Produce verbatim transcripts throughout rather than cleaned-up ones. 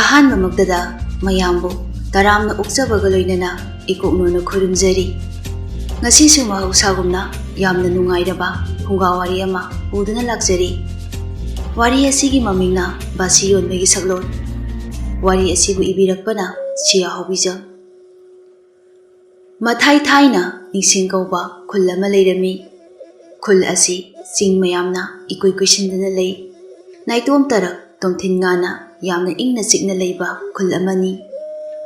ꯑꯍꯥꯟꯕꯃꯛꯇꯗ ꯃꯌꯥꯝꯕꯨ ꯇꯔꯥꯝꯅ ꯑꯣꯛꯆꯕꯒ ꯂꯣꯏꯅꯅ ꯏꯀꯣꯛꯅꯣꯅ ꯈꯨꯔꯨꯝꯖꯔꯤ꯫ ꯉꯁꯤꯁꯨ ꯃꯍꯧꯁꯥꯒꯨꯝꯅ ꯌꯥꯝꯅ ꯅꯨꯡꯉꯥꯏꯔꯕ ꯐꯨꯡꯒꯥ ꯋꯥꯔꯤ ꯑꯃ ꯄꯨꯗꯨꯅ ꯂꯥꯛꯆꯔꯤ꯫ ꯋꯥꯔꯤ ꯑꯁꯤꯒꯤ ꯃꯃꯤꯡꯅ ꯕꯥꯁꯤ ꯌꯣꯟꯕꯒꯤ ꯁꯛꯂꯣꯟ꯫ ꯋꯥꯔꯤ ꯑꯁꯤꯕꯨ ꯏꯕꯤꯔꯛꯄꯅ ꯁꯤꯌꯥ ꯍꯥꯎꯕꯤꯖꯝ꯫ ꯃꯊꯥꯏ ꯊꯥꯏꯅ ꯅꯤꯡꯁꯤꯡ ꯀꯧꯕ ꯈꯨꯜ ꯑꯃ ꯂꯩꯔꯝꯃꯤ꯫ ꯈꯨꯜ ꯑꯁꯤ ꯆꯤꯡ ꯃꯌꯥꯝꯅ ꯏꯀꯨꯏ ꯀꯨꯏꯁꯤꯟꯗꯨꯅ ꯂꯩ꯫ ꯅꯥꯏꯇꯣꯝ ꯇꯔꯛ ꯇꯣꯝꯊꯤꯟ ꯉꯥꯅ ꯌꯥꯝꯅ ꯏꯪꯅ ꯆꯤꯛꯅ ꯂꯩꯕ ꯈꯨꯜ ꯑꯃꯅꯤ꯫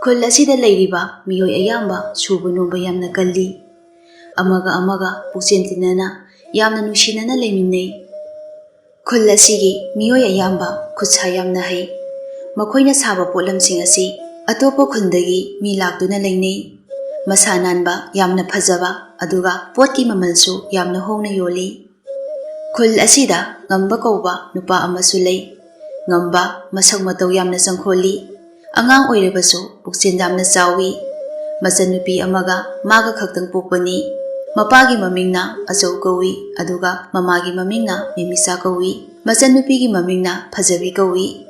ꯈꯨꯜ ꯑꯁꯤꯗ ꯂꯩꯔꯤꯕ ꯃꯤꯑꯣꯏ ꯑꯌꯥꯝꯕ ꯁꯨꯕ ꯅꯣꯝꯕ ꯌꯥꯝꯅ ꯀꯜꯂꯤ꯫ ꯑꯃꯒ ꯑꯃꯒ ꯄꯨꯛꯆꯦꯟ ꯇꯤꯟꯅꯅ ꯌꯥꯝꯅ ꯅꯨꯡꯁꯤꯅꯅ ꯂꯩꯃꯤꯟꯅꯩ꯫ ꯈꯨꯜ ꯑꯁꯤꯒꯤ ꯃꯤꯑꯣꯏ ꯑꯌꯥꯝꯕ ꯈꯨꯠꯁꯥ ꯌꯥꯝꯅ ꯍꯩ꯫ ꯃꯈꯣꯏꯅ ꯁꯥꯕ ꯄꯣꯠꯂꯝꯁꯤꯡ ꯑꯁꯤ ꯑꯇꯣꯞꯄ ꯈꯨꯟꯗꯒꯤ ꯃꯤ ꯂꯥꯛꯇꯨꯅ ꯂꯩꯅꯩ꯫ ꯃꯁꯥ ꯅꯥꯟꯕ, ꯌꯥꯝꯅ ꯐꯖꯕ, ꯑꯗꯨꯒ ꯄꯣꯠꯀꯤ ꯃꯃꯜꯁꯨ ꯌꯥꯝꯅ ꯍꯣꯡꯅ ꯌꯣꯜꯂꯤ꯫ ꯈꯨꯜ ꯑꯁꯤꯗ ꯉꯝꯕ ꯀꯧꯕ ꯅꯨꯄꯥ ꯑꯃꯁꯨ ꯂꯩ꯫ ꯉꯝꯕ ꯃꯁꯛ ꯃꯇꯧ ꯌꯥꯝꯅ ꯆꯪꯈꯣꯜꯂꯤ꯫ ꯑꯉꯥꯡ ꯑꯣꯏꯔꯕꯁꯨ ꯄꯨꯛꯆꯦꯜ ꯌꯥꯝꯅ ꯆꯥꯎꯏ꯫ ꯃꯆꯟꯅꯨꯄꯤ ꯑꯃꯒ ꯃꯥꯒ ꯈꯛꯇꯪ ꯄꯣꯛꯄꯅꯤ꯫ ꯃꯄꯥꯒꯤ ꯃꯃꯤꯡꯅ ꯑꯆꯧ ꯀꯧꯏ, ꯑꯗꯨꯒ ꯃꯃꯥꯒꯤ ꯃꯃꯤꯡꯅ ꯃꯤꯃꯤꯆꯥ ꯀꯧꯏ꯫ ꯃꯆꯟꯅꯨꯄꯤꯒꯤ ꯃꯃꯤꯡꯅ ꯐꯖꯕꯤ ꯀꯧꯏ꯫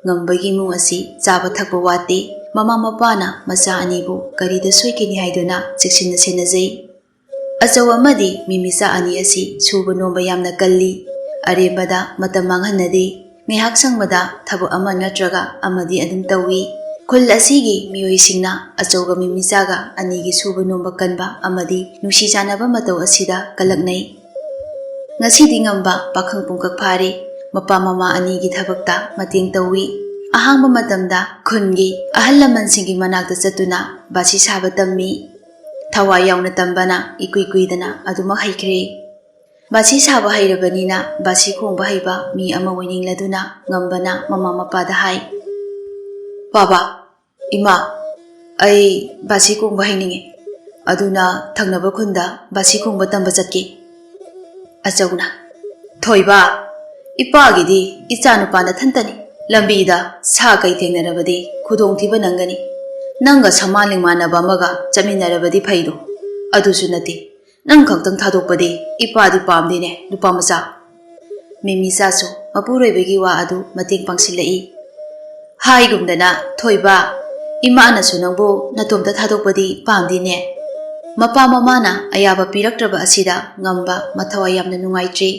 ꯉꯝꯕꯒꯤ ꯏꯃꯨꯡ ꯑꯁꯤ ꯆꯥꯕ ꯊꯛꯄ ꯋꯥꯠꯇꯦ꯫ ꯃꯃꯥ ꯃꯄꯥꯅ ꯃꯆꯥ ꯑꯅꯤꯕꯨ ꯀꯔꯤꯗ ꯁꯣꯏꯈꯤꯅꯤ ꯍꯥꯏꯗꯨꯅ ꯆꯦꯛꯁꯤꯟꯅ ꯁꯦꯟꯅꯖꯩ꯫ ꯑꯆꯧ ꯑꯃꯗꯤ ꯃꯤꯃꯤꯆꯥ ꯑꯅꯤ ꯑꯁꯤ ꯁꯨꯕ ꯅꯣꯝꯕ ꯌꯥꯝꯅ ꯀꯜꯂꯤ꯫ ꯑꯔꯦꯝꯕꯗ ꯃꯇꯝ ꯃꯥꯡꯍꯟꯅꯗꯦ꯫ ꯉꯥꯏꯍꯥꯛ ꯁꯪꯕꯗ ꯊꯕꯛ ꯑꯃ ꯅꯠꯇ꯭ꯔꯒ ꯑꯃꯗꯤ ꯑꯗꯨꯝ ꯇꯧꯏ꯫ ꯈꯨꯜ ꯑꯁꯤꯒꯤ ꯃꯤꯑꯣꯏꯁꯤꯡꯅ ꯑꯆꯧꯕ ꯃꯤꯃꯤꯆꯥꯒ ꯑꯅꯤꯒꯤ ꯁꯨꯕ ꯅꯣꯝꯕ ꯀꯟꯕ ꯑꯃꯗꯤ ꯅꯨꯡꯁꯤ ꯆꯥꯟꯅꯕ ꯃꯇꯧ ꯑꯁꯤꯗ ꯀꯜꯂꯛꯅꯩ꯫ ꯉꯁꯤꯗꯤ ꯉꯝꯕ ꯄꯥꯈꯪ ꯄꯨꯡꯀꯛ ꯐꯥꯔꯦ꯫ ꯃꯄꯥ ꯃꯃꯥ ꯑꯅꯤꯒꯤ ꯊꯕꯛꯇ ꯃꯇꯦꯡ ꯇꯧꯏ꯫ ꯑꯍꯥꯡꯕ ꯃꯇꯝꯗ ꯈꯨꯟꯒꯤ ꯑꯍꯜ ꯂꯃꯟꯁꯤꯡꯒꯤ ꯃꯅꯥꯛꯇ ꯆꯠꯇꯨꯅ ꯕꯥꯁꯤ ꯁꯥꯕ ꯇꯝꯃꯤ꯫ ꯊꯋꯥꯏ ꯌꯥꯎꯅ ꯇꯝꯕꯅ ꯏꯀꯨꯏ ꯀꯨꯏꯗꯅ ꯑꯗꯨꯃꯛ ꯍꯩꯈ꯭ꯔꯦ꯫ ꯕꯥꯁꯤ ꯁꯥꯕ ꯍꯩꯔꯕꯅꯤꯅ ꯕꯥꯁꯤ ꯈꯣꯡꯕ ꯍꯩꯕ ꯃꯤ ꯑꯃ ꯑꯣꯏꯅꯤꯡꯂꯗꯨꯅ ꯉꯝꯕꯅ ꯃꯃꯥ ꯃꯄꯥꯗ ꯍꯥꯏ, "ꯄꯥꯕ, ꯏꯃꯥ, ꯑꯩ ꯕꯥꯁꯤ ꯈꯣꯡꯕ ꯍꯩꯅꯤꯡꯉꯤ꯫ ꯑꯗꯨꯅ ꯊꯪꯅꯕ ꯈꯨꯟꯗ ꯕꯥꯁꯤ ꯈꯣꯡꯕ ꯇꯝꯕ ꯆꯠꯀꯦ꯫" ꯑꯆꯧꯅ, "ꯊꯣꯏꯕ, ꯏꯄꯥꯒꯤꯗꯤ ꯏꯆꯥ ꯅꯨꯄꯥ ꯅꯊꯟꯇꯅꯤ꯫ ꯂꯝꯕꯤꯗ ꯁꯥ ꯀꯩ ꯊꯦꯡꯅꯔꯕꯗꯤ ꯈꯨꯗꯣꯡꯊꯤꯕ ꯅꯪꯒꯅꯤ꯫ ꯅꯪꯒ ꯁꯃꯥꯟ ꯂꯤꯡꯃꯥꯟꯅꯕ ꯑꯃꯒ ꯆꯠꯃꯤꯟꯅꯔꯕꯗꯤ ꯐꯩꯗꯣ꯫ ꯑꯗꯨꯁꯨ ꯅꯠꯇꯦ, ꯅꯪ ꯈꯛꯇꯪ ꯊꯥꯗꯣꯛꯄꯗꯤ ꯏꯄꯥꯗꯤ ꯄꯥꯝꯗꯦꯅꯦ, ꯅꯨꯄꯥ ꯃꯆꯥ꯫" ꯃꯤꯃꯤꯆꯥꯁꯨ ꯃꯄꯨꯔꯣꯏꯕꯒꯤ ꯋꯥ ꯑꯗꯨ ꯃꯇꯦꯡ ꯄꯥꯡꯁꯤꯜꯂꯛꯏ꯫ ꯍꯥꯏꯒꯨꯝꯗꯅ, "ꯊꯣꯏꯕ, ꯏꯃꯥꯅꯁꯨ ꯅꯪꯕꯨ ꯅꯇꯣꯝꯇ ꯊꯥꯗꯣꯛꯄꯗꯤ ꯄꯥꯝꯗꯦꯅꯦ꯫" ꯃꯄꯥ ꯃꯃꯥꯅ ꯑꯌꯥꯕ ꯄꯤꯔꯛꯇ꯭ꯔꯕ ꯑꯁꯤꯗ ꯉꯝꯕ ꯃꯊꯋꯥꯏ ꯌꯥꯝꯅ ꯅꯨꯡꯉꯥꯏꯇ꯭ꯔꯤ꯫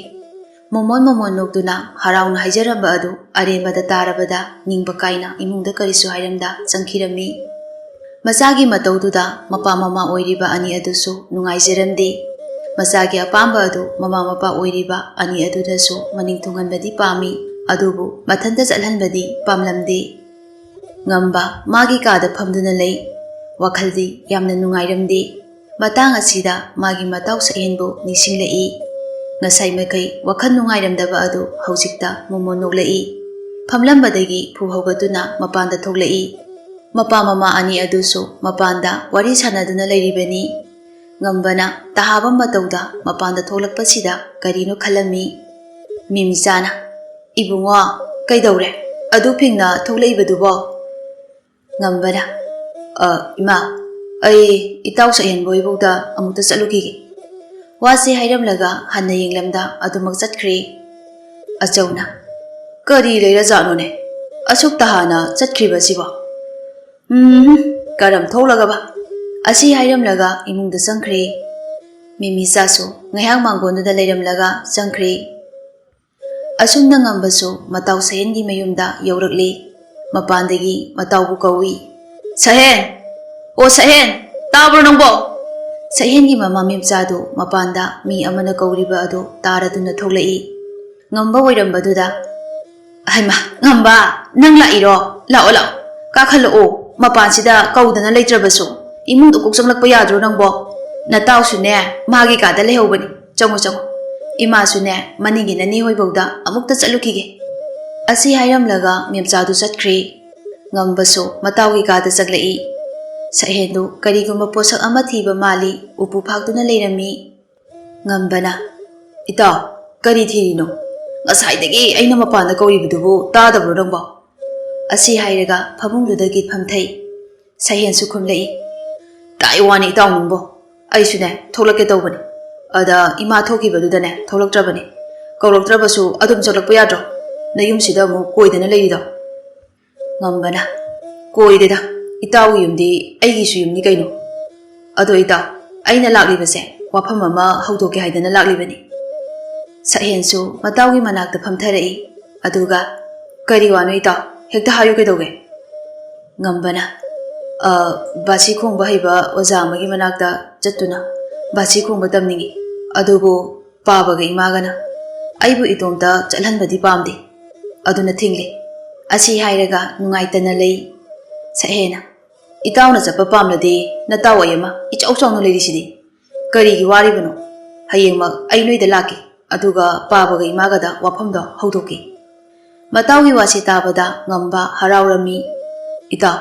ꯃꯣꯃꯣꯟ ꯃꯣꯃꯣꯟ ꯅꯣꯛꯇꯨꯅ ꯍꯔꯥꯎꯅ ꯍꯥꯏꯖꯔꯝꯕ ꯑꯗꯨ ꯑꯔꯦꯝꯕꯗ ꯇꯥꯔꯕꯗ ꯅꯤꯡꯕ ꯀꯥꯏꯅ ꯏꯃꯨꯡꯗ ꯀꯔꯤꯁꯨ ꯍꯥꯏꯔꯝꯗ ꯆꯪꯈꯤꯔꯝꯃꯤ꯫ ꯃꯆꯥꯒꯤ ꯃꯇꯧꯗꯨꯗ ꯃꯄꯥ ꯃꯃꯥ ꯑꯣꯏꯔꯤꯕ ꯑꯅꯤ ꯑꯗꯨꯁꯨ ꯅꯨꯡꯉꯥꯏꯖꯔꯝꯗꯦ꯫ ꯃꯆꯥꯒꯤ ꯑꯄꯥꯝꯕ ꯑꯗꯨ ꯃꯃꯥ ꯃꯄꯥ ꯑꯣꯏꯔꯤꯕ ꯑꯅꯤ ꯑꯗꯨꯅꯁꯨ ꯃꯅꯤꯡ ꯊꯨꯡꯍꯟꯕꯗꯤ ꯄꯥꯝꯃꯤ, ꯑꯗꯨꯕꯨ ꯃꯊꯟꯇ ꯆꯠꯍꯟꯕꯗꯤ ꯄꯥꯝꯂꯝꯗꯦ꯫ ꯉꯝꯕ ꯃꯥꯒꯤ ꯀꯥꯗ ꯐꯝꯗꯨꯅ ꯂꯩ꯫ ꯋꯥꯈꯜꯗꯤ ꯌꯥꯝꯅ ꯅꯨꯡꯉꯥꯏꯔꯝꯗꯦ꯫ ꯃꯇꯥꯡ ꯑꯁꯤꯗ ꯃꯥꯒꯤ ꯃꯇꯥꯎ ꯁꯛꯍꯦꯟꯕꯨ ꯅꯤꯡꯁꯤꯡꯂꯛꯏ꯫ ꯉꯁꯥꯏ ꯃꯈꯩ ꯋꯥꯈꯜ ꯅꯨꯡꯉꯥꯏꯔꯝꯗꯕ ꯑꯗꯨ ꯍꯧꯖꯤꯛꯇ ꯃꯣꯃꯣꯟ ꯅꯣꯛꯂꯛꯏ꯫ ꯐꯝꯂꯝꯕꯗꯒꯤ ꯐꯨ ꯍꯧꯒꯠꯇꯨꯅ ꯃꯄꯥꯟꯗ ꯊꯣꯛꯂꯛꯏ꯫ ꯃꯄꯥ ꯃꯃꯥ ꯑꯅꯤ ꯑꯗꯨꯁꯨ ꯃꯄꯥꯟꯗ ꯋꯥꯔꯤ ꯁꯥꯟꯅꯗꯨꯅ ꯂꯩꯔꯤꯕꯅꯤ꯫ ꯉꯝꯕꯅ ꯇꯍꯥꯕ ꯃꯇꯧꯗ ꯃꯄꯥꯟꯗ ꯊꯣꯛꯂꯛꯄꯁꯤꯗ ꯀꯔꯤꯅꯣ ꯈꯜꯂꯝꯃꯤ꯫ ꯃꯤꯃꯤꯆꯥꯅ, "ꯏꯕꯨꯡꯉꯣ, ꯀꯩꯗꯧꯔꯦ? ꯑꯗꯨ ꯐꯤꯡꯅ ꯊꯣꯛꯂꯛꯏꯕꯗꯨꯕꯣ?" ꯉꯝꯕꯅ, "ꯑ, ꯏꯃꯥ, ꯑꯩ ꯏꯇꯥꯎ ꯁꯛꯍꯦꯟꯕ ꯍꯣꯏꯕꯧꯗ ꯑꯃꯨꯛꯇ ꯆꯠꯂꯨꯈꯤꯒꯦ꯫" ꯋꯥꯁꯤ ꯍꯥꯏꯔꯝꯂꯒ ꯍꯟꯅ ꯌꯦꯡꯂꯝꯗ ꯑꯗꯨꯃꯛ ꯆꯠꯈ꯭ꯔꯦ꯫ ꯑꯆꯧꯅ, "ꯀꯔꯤ ꯂꯩꯔꯖꯥꯠꯅꯣꯅꯦ? ꯑꯁꯨꯛ ꯇꯍꯥꯅ ꯆꯠꯈ꯭ꯔꯤꯕꯁꯤꯕꯣ? ꯎꯝ, ꯀꯔꯝ ꯊꯣꯛꯂꯒꯕ?" ꯑꯁꯤ ꯍꯥꯏꯔꯝꯂꯒ ꯏꯃꯨꯡꯗ ꯆꯪꯈ꯭ꯔꯦ꯫ ꯃꯤꯃꯤꯆꯥꯁꯨ ꯉꯥꯏꯍꯥꯛ ꯃꯥꯡꯒꯣꯟꯗꯨꯗ ꯂꯩꯔꯝꯂꯒ ꯆꯪꯈ꯭ꯔꯦ꯫ ꯑꯁꯨꯝꯅ ꯉꯝꯕꯁꯨ ꯃꯇꯥꯎ ꯁꯍꯦꯟꯒꯤ ꯃꯌꯨꯝꯗ ꯌꯧꯔꯛꯂꯤ꯫ ꯃꯄꯥꯟꯗꯒꯤ ꯃꯇꯥꯎꯕꯨ ꯀꯧꯏ꯫ "ꯁꯍꯦꯟ! ꯑꯣ ꯁꯍꯦꯟ! ꯇꯥꯕ꯭ꯔꯣ ꯅꯪꯕꯣ?" ꯁꯍꯦꯟꯒꯤ ꯃꯃꯥ ꯃꯦꯝꯆꯥꯗꯨ ꯃꯄꯥꯟꯗ ꯃꯤ ꯑꯃꯅ ꯀꯧꯔꯤꯕ ꯑꯗꯨ ꯇꯥꯔꯗꯨꯅ ꯊꯣꯛꯂꯛꯏ꯫ ꯉꯝꯕ ꯑꯣꯏꯔꯝꯕꯗꯨꯗ, "ꯍꯩꯃꯥ, ꯉꯝꯕ, ꯅꯪ ꯂꯥꯛꯏꯔꯣ? ꯂꯥꯛꯑꯣ, ꯂꯥꯛꯑꯣ, ꯀꯥꯈꯠꯂꯛꯑꯣ꯫ ꯃꯄꯥꯟꯁꯤꯗ ꯀꯧꯗꯅ ꯂꯩꯇ꯭ꯔꯕꯁꯨ ꯏꯃꯨꯡꯗ ꯀꯣꯛ ꯆꯪꯂꯛꯄ ꯌꯥꯗ꯭ꯔꯣ ꯅꯪꯕꯣ? ꯅꯇꯥꯎꯁꯨꯅꯦ, ꯃꯥꯒꯤ ꯀꯥꯗ ꯂꯩꯍꯧꯕꯅꯤ꯫ ꯆꯪꯉꯣ, ꯆꯪꯉꯣ꯫ ꯏꯃꯥꯁꯨꯅꯦ, ꯃꯅꯤꯡꯒꯤ ꯅꯅꯦ ꯍꯣꯏꯐꯧꯗ ꯑꯃꯨꯛꯇ ꯆꯠꯂꯨꯈꯤꯒꯦ꯫" ꯑꯁꯤ ꯍꯥꯏꯔꯝꯂꯒ ꯃꯦꯝꯆꯥꯗꯨ ꯆꯠꯈ꯭ꯔꯦ꯫ ꯉꯝꯕꯁꯨ ꯃꯇꯥꯎꯒꯤ ꯀꯥꯗ ꯆꯪꯂꯛꯏ꯫ ꯁꯛꯍꯦꯟꯗꯨ ꯀꯔꯤꯒꯨꯝꯕ ꯄꯣꯠꯁꯛ ꯑꯃ ꯊꯤꯕ ꯃꯥꯜꯂꯤ, ꯎꯄꯨ ꯐꯥꯛꯇꯨꯅ ꯂꯩꯔꯝꯃꯤ꯫ ꯉꯝꯕꯅ, "ꯏꯇꯥꯎ, ꯀꯔꯤ ꯊꯤꯔꯤꯅꯣ? ꯉꯁꯥꯏꯗꯒꯤ ꯑꯩꯅ ꯃꯄꯥꯟꯗ ꯀꯧꯔꯤꯕꯗꯨꯕꯨ ꯇꯥꯗꯕ꯭ꯔꯣ ꯅꯪꯕꯣ?" ꯑꯁꯤ ꯍꯥꯏꯔꯒ ꯐꯃꯨꯡꯗꯨꯗꯒꯤ ꯐꯝꯊꯩ꯫ ꯁꯍꯦꯟꯁꯨ ꯈꯨꯝꯂꯛꯏ, "ꯇꯥꯏ ꯋꯥꯅꯤ ꯏꯇꯥꯎ ꯅꯪꯕꯣ꯫ ꯑꯩꯁꯨꯅꯦ ꯊꯣꯛꯂꯛꯀꯦ ꯇꯧꯕꯅꯤ꯫ ꯑꯗ ꯏꯃꯥ ꯊꯣꯛꯈꯤꯕꯗꯨꯗꯅꯦ ꯊꯣꯛꯂꯛꯇ꯭ꯔꯕꯅꯤ꯫ ꯀꯧꯔꯛꯇ꯭ꯔꯕꯁꯨ ꯑꯗꯨꯝ ꯆꯪꯂꯛꯄ ꯌꯥꯗ꯭ꯔꯣ? ꯅꯌꯨꯝꯁꯤꯗ ꯑꯃꯨꯛ ꯀꯣꯏꯗꯅ ꯂꯩꯔꯤꯗꯣ?" ꯉꯝꯕꯅ, "ꯀꯣꯏꯗꯦꯗ, ꯏꯇꯥꯎꯒꯤ ꯌꯨꯝꯗꯤ ꯑꯩꯒꯤꯁꯨ ꯌꯨꯝꯅꯤ ꯀꯩꯅꯣ꯫ ꯑꯗꯣ ꯏꯇꯥꯎ, ꯑꯩꯅ ꯂꯥꯛꯂꯤꯕꯁꯦ ꯋꯥꯐꯝ ꯑꯃ ꯍꯧꯗꯣꯛꯀꯦ ꯍꯥꯏꯗꯅ ꯂꯥꯛꯂꯤꯕꯅꯤ꯫" ꯁꯛꯍꯦꯟꯁꯨ ꯃꯇꯥꯎꯒꯤ ꯃꯅꯥꯛꯇ ꯐꯝꯊꯔꯛꯏ꯫ ꯑꯗꯨꯒ, "ꯀꯔꯤ ꯋꯥꯅꯣ ꯏꯇꯥꯎ? ꯍꯦꯛꯇ ꯍꯥꯏꯌꯨ ꯀꯩꯗꯧꯒꯦ?" ꯉꯝꯕꯅ, "ꯑ, ꯕꯥꯁꯤ ꯈꯣꯡꯕ ꯍꯩꯕ ꯑꯣꯖꯥ ꯑꯃꯒꯤ ꯃꯅꯥꯛꯇ ꯆꯠꯇꯨꯅ ꯕꯥꯁꯤ ꯈꯣꯡꯕ ꯇꯝꯅꯤꯡꯏ꯫ ꯑꯗꯨꯕꯨ ꯄꯥꯕꯒ ꯏꯃꯥꯒꯅ ꯑꯩꯕꯨ ꯏꯇꯣꯝꯇ ꯆꯠꯍꯟꯕꯗꯤ ꯄꯥꯝꯗꯦ꯫ ꯑꯗꯨꯅ ꯊꯤꯡꯂꯤ꯫" ꯑꯁꯤ ꯍꯥꯏꯔꯒ ꯅꯨꯡꯉꯥꯏꯇꯅ ꯂꯩ꯫ ꯁꯛꯍꯦꯟꯅ, "ꯏꯇꯥꯎꯅ ꯆꯠꯄ ꯄꯥꯝꯂꯗꯤ ꯅꯇꯥꯎ ꯑꯩ ꯑꯃ ꯏꯆꯥꯎ ꯆꯥꯎꯅ ꯂꯩꯔꯤꯁꯤꯗꯤ꯫ ꯀꯔꯤꯒꯤ ꯋꯥꯔꯤꯕꯅꯣ? ꯍꯌꯦꯡꯃꯛ ꯑꯩ ꯅꯣꯏꯗ ꯂꯥꯛꯀꯦ꯫ ꯑꯗꯨꯒ ꯄꯥꯕꯒ ꯏꯃꯥꯒꯗ ꯋꯥꯐꯝꯗꯣ ꯍꯧꯗꯣꯛꯀꯦ꯫" ꯃꯇꯥꯎꯒꯤ ꯋꯥꯁꯤ ꯇꯥꯕꯗ ꯉꯝꯕ ꯍꯔꯥꯎꯔꯝꯃꯤ꯫ "ꯏꯇꯥꯎ,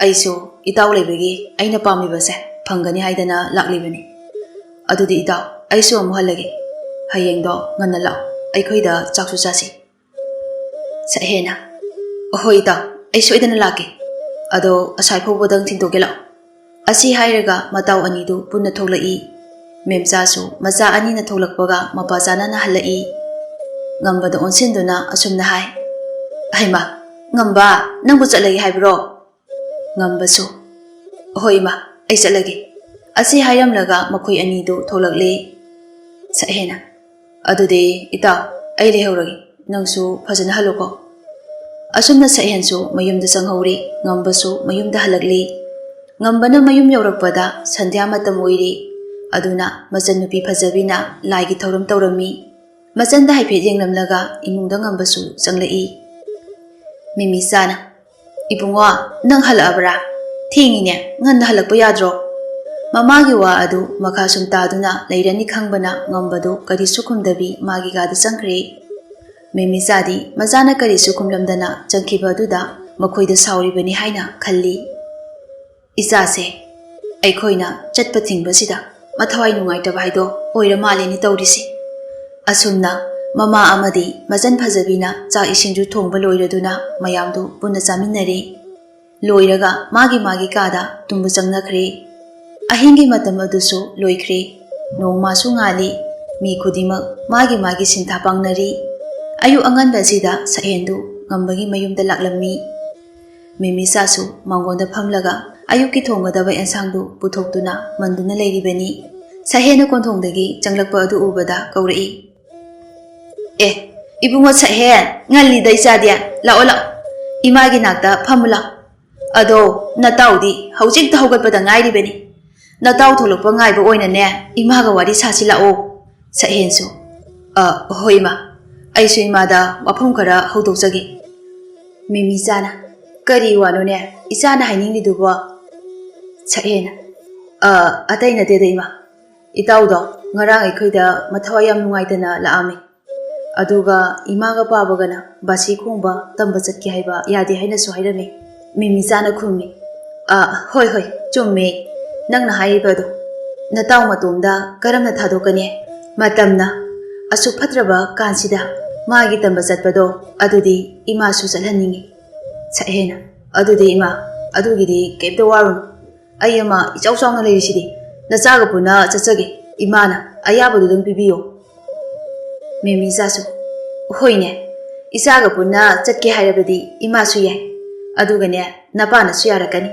ꯑꯩꯁꯨ ꯏꯇꯥꯎ ꯂꯩꯕꯒꯤ ꯑꯩꯅ ꯄꯥꯝꯂꯤꯕꯁꯦ ꯐꯪꯒꯅꯤ ꯍꯥꯏꯗꯅ ꯂꯥꯛꯂꯤꯕꯅꯤ꯫ ꯑꯗꯨꯗꯤ ꯏꯇꯥꯎ, ꯑꯩꯁꯨ ꯑꯃꯨꯛ ꯍꯜꯂꯒꯦ꯫ ꯍꯌꯦꯡꯗꯣ ꯉꯟꯅ ꯂꯥꯛꯑꯣ, ꯑꯩꯈꯣꯏꯗ ꯆꯥꯛꯁꯨ ꯆꯥꯁꯤ꯫" ꯁꯛꯍꯦꯟꯅ, "ꯑꯍꯣꯏ ꯏꯇꯥꯎ, ꯑꯩ ꯁꯣꯏꯗꯅ ꯂꯥꯛꯀꯦ꯫ ꯑꯗꯣ ꯑꯁꯥꯏ ꯐꯥꯎꯕꯗꯪ ꯊꯤꯟꯗꯣꯛꯀꯦ ꯂꯥꯛꯑꯣ꯫" ꯑꯁꯤ ꯍꯥꯏꯔꯒ ꯃꯇꯥꯎ ꯑꯅꯤꯗꯨ ꯄꯨꯟꯅ ꯊꯣꯛꯂꯛꯏ꯫ ꯃꯦꯝꯆꯥꯁꯨ ꯃꯆꯥ ꯑꯅꯤꯅ ꯊꯣꯛꯂꯛꯄꯒ ꯃꯄꯥ ꯆꯥꯅꯅ ꯍꯜꯂꯛꯏ꯫ ꯉꯝꯕꯗ ꯑꯣꯟꯁꯤꯟꯗꯨꯅ ꯑꯁꯨꯝꯅ ꯍꯥꯏ, "ꯍꯩꯃꯥ, ꯉꯝꯕ, ꯅꯪꯕꯨ ꯆꯠꯂꯒꯦ ꯍꯥꯏꯕ꯭ꯔꯣ?" ꯉꯝꯕꯁꯨ, "ꯍꯣꯏ ꯏꯃꯥ, ꯑꯩ ꯆꯠꯂꯒꯦ꯫" ꯑꯁꯤ ꯍꯥꯏꯔꯝꯂꯒ ꯃꯈꯣꯏ ꯑꯅꯤꯗꯨ ꯊꯣꯛꯂꯛꯂꯦ꯫ ꯁꯛꯍꯦꯟꯅ, "ꯑꯗꯨꯗꯤ ꯏꯇꯥꯎ, ꯑꯩ ꯂꯩꯍꯧꯔꯒꯦ, ꯅꯪꯁꯨ ꯐꯖꯅ ꯍꯜꯂꯨꯀꯣ꯫" ꯑꯁꯨꯝꯅ ꯁꯛꯍꯦꯟꯁꯨ ꯃꯌꯨꯝꯗ ꯆꯪꯍꯧꯔꯤ, ꯉꯝꯕꯁꯨ ꯃꯌꯨꯝꯗ ꯍꯜꯂꯛꯂꯤ꯫ ꯉꯝꯕꯅ ꯃꯌꯨꯝ ꯌꯧꯔꯛꯄꯗ ꯁꯟꯙ꯭ꯌꯥ ꯃꯇꯝ ꯑꯣꯏꯔꯤ꯫ ꯑꯗꯨꯅ ꯃꯆꯟꯅꯨꯄꯤ ꯐꯖꯕꯤꯅ ꯂꯥꯏꯒꯤ ꯊꯧꯔꯝ ꯇꯧꯔꯝꯃꯤ꯫ ꯃꯆꯟꯗ ꯍꯥꯏꯐꯦꯠ ꯌꯦꯡꯂꯝꯂꯒ ꯏꯃꯨꯡꯗ ꯉꯝꯕꯁꯨ ꯆꯪꯂꯛꯏ꯫ ꯃꯤꯃꯤꯆꯥꯅ, "ꯏꯕꯨꯡꯉꯣ, ꯅꯪ ꯍꯜꯂꯛꯑꯕ꯭ꯔꯥ? ꯊꯦꯡꯉꯤꯅꯦ, ꯉꯟꯅ ꯍꯜꯂꯛꯄ ꯌꯥꯗ꯭ꯔꯣ?" ꯃꯃꯥꯒꯤ ꯋꯥ ꯑꯗꯨ ꯃꯈꯥ ꯁꯨꯝ ꯇꯥꯗꯨꯅ ꯂꯩꯔꯅꯤ ꯈꯪꯕꯅ ꯉꯝꯕꯗꯨ ꯀꯔꯤꯁꯨ ꯈꯨꯝꯗꯕꯤ ꯃꯥꯒꯤ ꯀꯥꯗ ꯆꯪꯈ꯭ꯔꯦ꯫ ꯃꯦꯃꯤꯆꯥꯗꯤ ꯃꯆꯥꯅ ꯀꯔꯤꯁꯨ ꯈꯨꯝꯂꯝꯗꯅ ꯆꯪꯈꯤꯕ ꯑꯗꯨꯗ ꯃꯈꯣꯏꯗ ꯁꯥꯎꯔꯤꯕꯅꯤ ꯍꯥꯏꯅ ꯈꯜꯂꯤ꯫ "ꯏꯆꯥꯁꯦ ꯑꯩꯈꯣꯏꯅ ꯆꯠꯄ ꯊꯤꯡꯕꯁꯤꯗ ꯃꯊꯋꯥꯏ ꯅꯨꯡꯉꯥꯏꯇꯕ ꯍꯥꯏꯗꯣ ꯑꯣꯏꯔ ꯃꯥꯜꯂꯦꯅꯦ ꯇꯧꯔꯤꯁꯦ꯫" ꯑꯁꯨꯝꯅ ꯃꯃꯥ ꯑꯃꯗꯤ ꯃꯆꯟ ꯐꯖꯕꯤꯅ ꯆꯥꯛ ꯏꯁꯤꯡꯁꯨ ꯊꯣꯡꯕ ꯂꯣꯏꯔꯗꯨꯅ ꯃꯌꯥꯝꯗꯨ ꯄꯨꯟꯅ ꯆꯥꯃꯤꯟꯅꯔꯦ꯫ ꯂꯣꯏꯔꯒ ꯃꯥꯒꯤ ꯃꯥꯒꯤ ꯀꯥꯗ ꯇꯨꯝꯕ ꯆꯪꯅꯈ꯭ꯔꯦ꯫ ꯑꯍꯤꯡꯒꯤ ꯃꯇꯝ ꯑꯗꯨꯁꯨ ꯂꯣꯏꯈ꯭ꯔꯦ꯫ ꯅꯣꯡꯃꯁꯨ ꯉꯥꯜꯂꯤ꯫ ꯃꯤ ꯈꯨꯗꯤꯡꯃꯛ ꯃꯥꯒꯤ ꯃꯥꯒꯤ ꯁꯤꯟꯊꯥ ꯄꯥꯡꯅꯔꯤ꯫ ꯑꯌꯨꯛ ꯑꯉꯟꯕꯁꯤꯗ ꯁꯛꯍꯦꯟꯗꯨ ꯉꯝꯕꯒꯤ ꯃꯌꯨꯝꯗ ꯂꯥꯛꯂꯝꯃꯤ꯫ ꯃꯤꯃꯤꯆꯥꯁꯨ ꯃꯥꯡꯒꯣꯟꯗ ꯐꯝꯂꯒ ꯑꯌꯨꯛꯀꯤ ꯊꯣꯡꯒꯗꯕ ꯑꯦꯟꯁꯥꯡꯗꯨ ꯄꯨꯊꯣꯛꯇꯨꯅ ꯃꯟꯗꯨꯅ ꯂꯩꯔꯤꯕꯅꯤ꯫ ꯁꯛꯍꯦꯟꯅ ꯀꯣꯟꯊꯣꯡꯗꯒꯤ ꯆꯪꯂꯛꯄ ꯑꯗꯨ ꯎꯕꯗ ꯀꯧꯔꯛꯏ, "ꯑꯦ, ꯏꯕꯨꯡꯉꯣ ꯁꯛꯍꯦꯟ, ꯉꯜꯂꯤꯗ ꯏꯆꯥꯗꯤ꯫ ꯂꯥꯛꯑꯣ, ꯂꯥꯛꯑꯣ, ꯏꯃꯥꯒꯤ ꯅꯥꯛꯇ ꯐꯝꯃꯨ ꯂꯥꯛꯑꯣ꯫ ꯑꯗꯣ ꯅꯇꯥꯎꯗꯤ ꯍꯧꯖꯤꯛꯇ ꯍꯧꯒꯠꯄꯗ ꯉꯥꯏꯔꯤꯕꯅꯤ꯫ ꯅꯇꯥꯎ ꯊꯣꯛꯂꯛꯄ ꯉꯥꯏꯕ ꯑꯣꯏꯅꯅꯦ, ꯏꯃꯥꯒ ꯋꯥꯔꯤ ꯁꯥꯁꯤ ꯂꯥꯛꯑꯣ꯫" ꯁꯛꯍꯦꯟꯁꯨ, "ꯑ, ꯍꯣꯏ ꯏꯃꯥ, ꯑꯩꯁꯨ ꯏꯃꯥꯗ ꯋꯥꯐꯝ ꯈꯔ ꯍꯧꯗꯣꯛꯆꯒꯦ꯫" ꯃꯤꯃꯤꯆꯥꯅ, "ꯀꯔꯤ ꯋꯥꯅꯣꯅꯦ ꯏꯆꯥꯅ ꯍꯥꯏꯅꯤꯡꯂꯤꯗꯨꯕꯣ?" ꯁꯛꯍꯦꯟꯅ, "ꯑ, ꯑꯇꯩ ꯅꯠꯇꯦꯗ ꯏꯃꯥ, ꯏꯇꯥꯎꯗꯣ ꯉꯔꯥꯡ ꯑꯩꯈꯣꯏꯗ ꯃꯊꯋꯥꯏ ꯌꯥꯝ ꯅꯨꯡꯉꯥꯏꯇꯅ ꯂꯥꯛꯑꯝꯃꯤ꯫ ꯑꯗꯨꯒ ꯏꯃꯥꯒ ꯄꯥꯕꯒꯅ ꯕꯥꯁꯤ ꯈꯣꯡꯕ ꯇꯝꯕ ꯆꯠꯀꯦ ꯍꯥꯏꯕ ꯌꯥꯗꯦ ꯍꯥꯏꯅꯁꯨ ꯍꯥꯏꯔꯝꯃꯤ꯫" ꯃꯤꯃꯤꯆꯥꯅ ꯈꯨꯝꯃꯤ, "ꯑ, ꯍꯣꯏ, ꯍꯣꯏ, ꯆꯨꯝꯃꯦ ꯅꯪꯅ ꯍꯥꯏꯔꯤꯕꯗꯣ꯫ ꯅꯇꯥꯎ ꯃꯇꯣꯝꯗ ꯀꯔꯝꯅ ꯊꯥꯗꯣꯛꯀꯅꯤ? ꯃꯇꯝꯅ ꯑꯁꯨꯛ ꯐꯠꯇ꯭ꯔꯕ ꯀꯥꯟꯁꯤꯗ ꯃꯥꯒꯤ ꯇꯝꯕ ꯆꯠꯄꯗꯣ, ꯑꯗꯨꯗꯤ ꯏꯃꯥꯁꯨ ꯆꯠꯍꯟꯅꯤꯡꯉꯤ꯫" ꯁꯛꯍꯦꯟꯅ, "ꯑꯗꯨꯗꯤ ꯏꯃꯥ, ꯑꯗꯨꯒꯤꯗꯤ ꯀꯩꯝꯇ ꯋꯥꯔꯨꯅꯨ꯫ ꯑꯩ ꯑꯃ ꯏꯆꯥꯎ ꯆꯥꯎꯅ ꯂꯩꯔꯤꯁꯤꯗꯤ꯫ ꯅꯆꯥꯒ ꯄꯨꯟꯅ ꯆꯠꯆꯒꯦ꯫ ꯏꯃꯥꯅ ꯑꯌꯥꯕꯗꯨꯗꯪ ꯄꯤꯕꯤꯌꯣ꯫" ꯃꯤꯃꯤꯆꯥꯁꯨ, "ꯍꯣꯏꯅꯦ, ꯏꯆꯥꯒ ꯄꯨꯟꯅ ꯆꯠꯀꯦ ꯍꯥꯏꯔꯕꯗꯤ ꯏꯃꯥꯁꯨ ꯌꯥꯏ꯫ ꯑꯗꯨꯒꯅꯦ, ꯅꯄꯥꯅꯁꯨ ꯌꯥꯔꯛꯀꯅꯤ꯫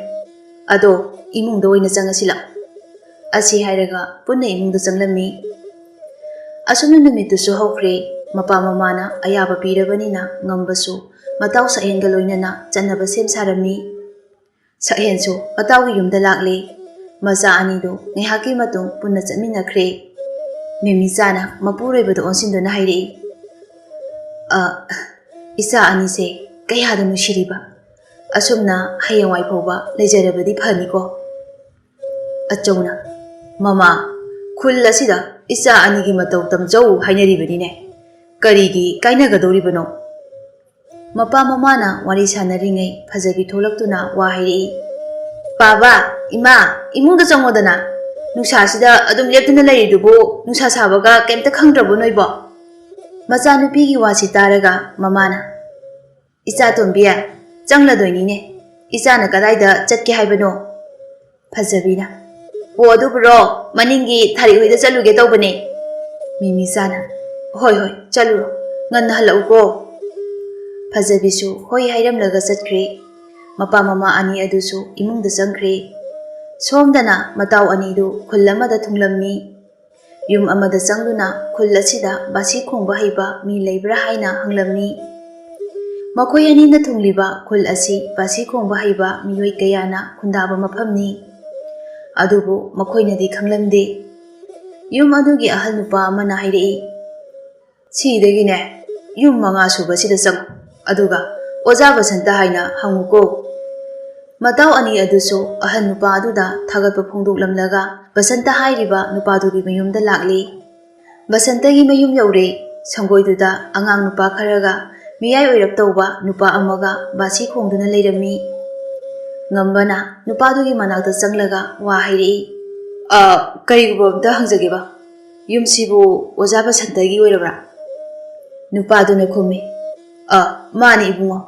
ꯑꯗꯣ ꯏꯃꯨꯡꯗ ꯑꯣꯏꯅ ꯆꯪꯉꯁꯤ ꯂꯥꯛꯑꯣ꯫" ꯑꯁꯤ ꯍꯥꯏꯔꯒ ꯄꯨꯟꯅ ꯏꯃꯨꯡꯗ ꯆꯪꯂꯝꯃꯤ꯫ ꯑꯁꯨꯝꯅ ꯅꯨꯃꯤꯠꯇꯨꯁꯨ ꯍꯧꯈ꯭ꯔꯦ꯫ ꯃꯄꯥ ꯃꯃꯥꯅ ꯑꯌꯥꯕ ꯄꯤꯔꯕꯅꯤꯅ ꯉꯝꯕꯁꯨ ꯃꯇꯥꯎ ꯁꯛꯍꯦꯟꯒ ꯂꯣꯏꯅꯅ ꯆꯠꯅꯕ ꯁꯦꯝ ꯁꯥꯔꯝꯃꯤ꯫ ꯁꯛꯍꯦꯟꯁꯨ ꯃꯇꯥꯎꯒꯤ ꯌꯨꯝꯗ ꯂꯥꯛꯂꯦ꯫ ꯃꯆꯥ ꯑꯅꯤꯗꯨ ꯉꯥꯏꯍꯥꯛꯀꯤ ꯃꯇꯨꯡ ꯄꯨꯟꯅ ꯆꯠꯃꯤꯟꯅꯈ꯭ꯔꯦ꯫ ꯃꯤꯃꯤꯆꯥꯅ ꯃꯄꯨꯔꯣꯏꯕꯗ ꯑꯣꯟꯁꯤꯟꯗꯨꯅ ꯍꯥꯏꯔꯛꯏ, "ꯑ, ꯏꯆꯥ ꯑꯅꯤꯁꯦ ꯀꯌꯥꯗ ꯅꯨꯡꯁꯤꯔꯤꯕ꯫ ꯑꯁꯨꯝꯅ ꯍꯌꯦꯡꯋꯥꯏ ꯐꯥꯎꯕ ꯂꯩꯖꯔꯕꯗꯤ ꯐꯅꯤꯀꯣ꯫" ꯑꯆꯧꯅ, "ꯃꯃꯥ, ꯈꯨꯜ ꯑꯁꯤꯗ ꯏꯆꯥ ꯑꯅꯤꯒꯤ ꯃꯇꯧ ꯇꯝꯖꯧ ꯍꯥꯏꯅꯔꯤꯕꯅꯤꯅꯦ꯫ ꯀꯔꯤꯒꯤ ꯀꯥꯏꯅꯒꯗꯧꯔꯤꯕꯅꯣ?" ꯃꯄꯥ ꯃꯃꯥꯅ ꯋꯥꯔꯤ ꯁꯥꯟꯅꯔꯤꯉꯩ ꯐꯖꯕꯤ ꯊꯣꯛꯂꯛꯇꯨꯅ ꯋꯥ ꯍꯥꯏꯔꯛꯏ, "ꯄꯥꯕ, ꯏꯃꯥ, ꯏꯃꯨꯡꯗ ꯆꯪꯉꯣꯗꯅ꯫ ꯅꯨꯡꯁꯥꯁꯤꯗ ꯑꯗꯨꯝ ꯂꯦꯞꯇꯨꯅ ꯂꯩꯔꯤꯗꯨꯕꯨ ꯅꯨꯡꯁꯥ ꯁꯥꯕꯒ ꯀꯩꯝꯇ ꯈꯪꯗ꯭ꯔꯕꯣ ꯅꯣꯏꯕꯣ?" ꯃꯆꯥꯅꯨꯄꯤꯒꯤ ꯋꯥꯁꯤ ꯇꯥꯔꯒ ꯃꯃꯥꯅ, "ꯏꯆꯥ ꯇꯣꯝꯕꯤ, ꯆꯪꯂꯗꯣꯏꯅꯤꯅꯦ꯫ ꯏꯆꯥꯅ ꯀꯗꯥꯏꯗ ꯆꯠꯀꯦ ꯍꯥꯏꯕꯅꯣ?" ꯐꯖꯕꯤꯅ, "ꯑꯣ, ꯑꯗꯨꯕꯨꯔꯣ, ꯃꯅꯤꯡꯒꯤ ꯊꯥꯔꯤꯛ ꯍꯣꯏꯗ ꯆꯠꯂꯨꯒꯦ ꯇꯧꯕꯅꯦ꯫" ꯃꯤꯃꯤꯆꯥꯅ, "ꯍꯣꯏ, ꯍꯣꯏ, ꯆꯠꯂꯨꯔꯣ꯫ ꯉꯟꯅ ꯍꯜꯂꯛꯎꯀꯣ꯫" ꯐꯖꯕꯤꯁꯨ ꯍꯣꯏ ꯍꯥꯏꯔꯝꯂꯒ ꯆꯠꯈ꯭ꯔꯦ꯫ ꯃꯄꯥ ꯃꯃꯥ ꯑꯅꯤ ꯑꯗꯨꯁꯨ ꯏꯃꯨꯡꯗ ꯆꯪꯈ꯭ꯔꯦ꯫ ꯁꯣꯝꯗꯅ ꯃꯇꯥꯎ ꯑꯅꯤꯗꯨ ꯈꯨꯜ ꯑꯃꯗ ꯊꯨꯡꯂꯝꯃꯤ꯫ ꯌꯨꯝ ꯑꯃꯗ ꯆꯪꯗꯨꯅ ꯈꯨꯜ ꯑꯁꯤꯗ ꯕꯥꯁꯤ ꯈꯣꯡꯕ ꯍꯩꯕ ꯃꯤ ꯂꯩꯕ꯭ꯔꯥ ꯍꯥꯏꯅ ꯍꯪꯂꯝꯃꯤ꯫ ꯃꯈꯣꯏ ꯑꯅꯤꯅ ꯊꯨꯡꯂꯤꯕ ꯈꯨꯜ ꯑꯁꯤ ꯕꯥꯁꯤ ꯈꯣꯡꯕ ꯍꯩꯕ ꯃꯤꯑꯣꯏ ꯀꯌꯥꯅ ꯈꯨꯟꯗꯥꯕ ꯃꯐꯝꯅꯤ꯫ ꯑꯗꯨꯕꯨ ꯃꯈꯣꯏꯅꯗꯤ ꯈꯪꯂꯝꯗꯦ꯫ ꯌꯨꯝ ꯑꯗꯨꯒꯤ ꯑꯍꯜ ꯅꯨꯄꯥ ꯑꯃꯅ ꯍꯥꯏꯔꯛꯏ, "ꯁꯤꯗꯒꯤꯅꯦ ꯌꯨꯝ ꯃꯉꯥ ꯁꯨꯕꯁꯤꯗ ꯆꯪꯉꯨ, ꯑꯗꯨꯒ ꯑꯣꯖꯥ ꯕꯁꯟꯇ ꯍꯥꯏꯅ ꯍꯪꯉꯨꯀꯣ꯫" ꯃꯇꯥꯎ ꯑꯅꯤ ꯑꯗꯨꯁꯨ ꯑꯍꯜ ꯅꯨꯄꯥ ꯑꯗꯨꯗ ꯊꯥꯒꯠꯄ ꯐꯣꯡꯗꯣꯛꯂꯝꯂꯒ ꯕꯁꯟꯇ ꯍꯥꯏꯔꯤꯕ ꯅꯨꯄꯥꯗꯨꯒꯤ ꯃꯌꯨꯝꯗ ꯂꯥꯛꯂꯤ꯫ ꯕꯁꯟꯇꯒꯤ ꯃꯌꯨꯝ ꯌꯧꯔꯦ꯫ ꯁꯪꯒꯣꯏꯗꯨꯗ ꯑꯉꯥꯡ ꯅꯨꯄꯥ ꯈꯔꯒ ꯃꯤꯌꯥꯏ ꯑꯣꯏꯔꯞ ꯇꯧꯕ ꯅꯨꯄꯥ ꯑꯃꯒ ꯕꯥꯁꯤ ꯈꯣꯡꯗꯨꯅ ꯂꯩꯔꯝꯃꯤ꯫ ꯉꯝꯕꯅ ꯅꯨꯄꯥꯗꯨꯒꯤ ꯃꯅꯥꯛꯇ ꯆꯪꯂꯒ ꯋꯥ ꯍꯥꯏꯔꯛꯏ, "ꯑ, ꯀꯔꯤꯒꯨꯝꯕ ꯑꯝꯇ ꯍꯪꯖꯒꯦꯕ, ꯌꯨꯝꯁꯤꯕꯨ ꯑꯣꯖꯥ ꯕꯁꯟꯇꯒꯤ ꯑꯣꯏꯔꯕ꯭ꯔꯥ?" ꯅꯨꯄꯥꯗꯨꯅ ꯈꯨꯝꯃꯤ, "ꯑ, ꯃꯥꯅꯤ ꯏꯕꯨꯡꯉꯣ,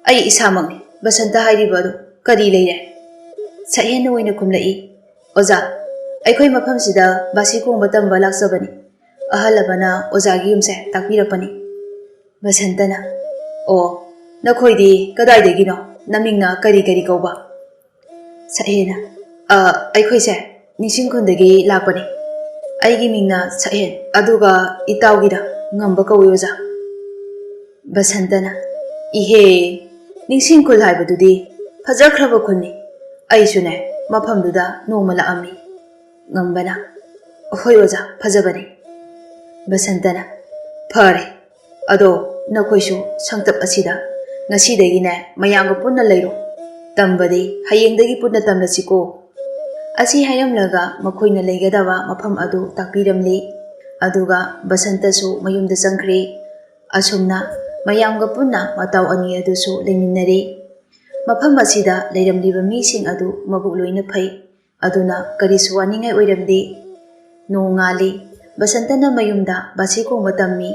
ꯑꯩ ꯏꯁꯥꯃꯛꯅꯤ ꯕꯁꯟꯇ ꯍꯥꯏꯔꯤꯕ ꯑꯗꯨ꯫ ꯀꯔꯤ ꯂꯩꯔꯦ?" ꯁꯛꯍꯦꯟꯅ ꯑꯣꯏꯅ ꯈꯨꯝꯂꯛꯏ, "ꯑꯣꯖꯥ, ꯑꯩꯈꯣꯏ ꯃꯐꯝꯁꯤꯗ ꯕꯥꯁꯤ ꯈꯣꯡꯕ ꯇꯝꯕ ꯂꯥꯛꯆꯕꯅꯤ꯫ ꯑꯍꯜ ꯑꯃꯅ ꯑꯣꯖꯥꯒꯤ ꯌꯨꯝꯁꯦ ꯇꯥꯛꯄꯤꯔꯛꯄꯅꯤ꯫" ꯕꯁꯟꯇꯅ, "ꯑꯣ, ꯅꯈꯣꯏꯗꯤ ꯀꯗꯥꯏꯗꯒꯤꯅꯣ? ꯅꯃꯤꯡꯅ ꯀꯔꯤ ꯀꯔꯤ ꯀꯧꯕ?" ꯁꯛꯍꯦꯟꯅ, "ꯑ, ꯑꯩꯈꯣꯏꯁꯦ ꯅꯤꯡꯁꯤꯡ ꯈꯨꯟꯗꯒꯤ ꯂꯥꯛꯄꯅꯤ꯫ ꯑꯩꯒꯤ ꯃꯤꯡꯅ ꯁꯛꯍꯦꯟ, ꯑꯗꯨꯒ ꯏꯇꯥꯎꯒꯤꯗ ꯉꯝꯕ ꯀꯧꯏ ꯑꯣꯖꯥ꯫" ꯕꯁꯟꯇꯅ, "ꯏꯍꯦ, ꯅꯤꯡꯁꯤꯡ ꯈꯨꯜ ꯍꯥꯏꯕꯗꯨꯗꯤ ꯐꯖꯈ꯭ꯔꯕ ꯈꯨꯜꯅꯤ꯫ ꯑꯩꯁꯨꯅꯦ ꯃꯐꯝꯗꯨꯗ ꯅꯣꯡꯃ ꯂꯥꯛꯑꯝꯃꯤ꯫" ꯉꯝꯕꯅ, "ꯍꯣꯏ ꯑꯣꯖꯥ, ꯐꯖꯕꯅꯤ꯫" ꯕꯁꯟꯇꯅ, "ꯐꯔꯦ, ꯑꯗꯣ ꯅꯈꯣꯏꯁꯨ ꯁꯪꯇꯞ ꯑꯁꯤꯗ ꯉꯁꯤꯗꯒꯤꯅꯦ ꯃꯌꯥꯝꯒ ꯄꯨꯟꯅ ꯂꯩꯔꯣ꯫ ꯇꯝꯕꯗꯤ ꯍꯌꯦꯡꯗꯒꯤ ꯄꯨꯟꯅ ꯇꯝꯂꯁꯤꯀꯣ꯫" ꯑꯁꯤ ꯍꯥꯏꯔꯝꯂꯒ ꯃꯈꯣꯏꯅ ꯂꯩꯒꯗꯕ ꯃꯐꯝ ꯑꯗꯨ ꯇꯥꯛꯄꯤꯔꯝꯂꯤ꯫ ꯑꯗꯨꯒ ꯕꯁꯟꯇꯁꯨ ꯃꯌꯨꯝꯗ ꯆꯪꯈ꯭ꯔꯦ꯫ ꯑꯁꯨꯝꯅ ꯃꯌꯥꯝꯒ ꯄꯨꯟꯅ ꯃꯇꯥꯎ ꯑꯅꯤ ꯑꯗꯨꯁꯨ ꯂꯩꯃꯤꯟꯅꯔꯦ꯫ ꯃꯐꯝ ꯑꯁꯤꯗ ꯂꯩꯔꯝꯂꯤꯕ ꯃꯤꯁꯤꯡ ꯑꯗꯨ ꯃꯕꯨꯛ ꯂꯣꯏꯅ ꯐꯩ꯫ ꯑꯗꯨꯅ ꯀꯔꯤꯁꯨ ꯋꯥꯅꯤꯡꯉꯥꯏ ꯑꯣꯏꯔꯝꯗꯦ꯫ ꯅꯣꯡꯉꯥꯜꯂꯤ꯫ ꯕꯁꯟꯇꯅ ꯃꯌꯨꯝꯗ ꯕꯥꯁꯤ ꯈꯣꯡꯕ ꯇꯝꯃꯤ꯫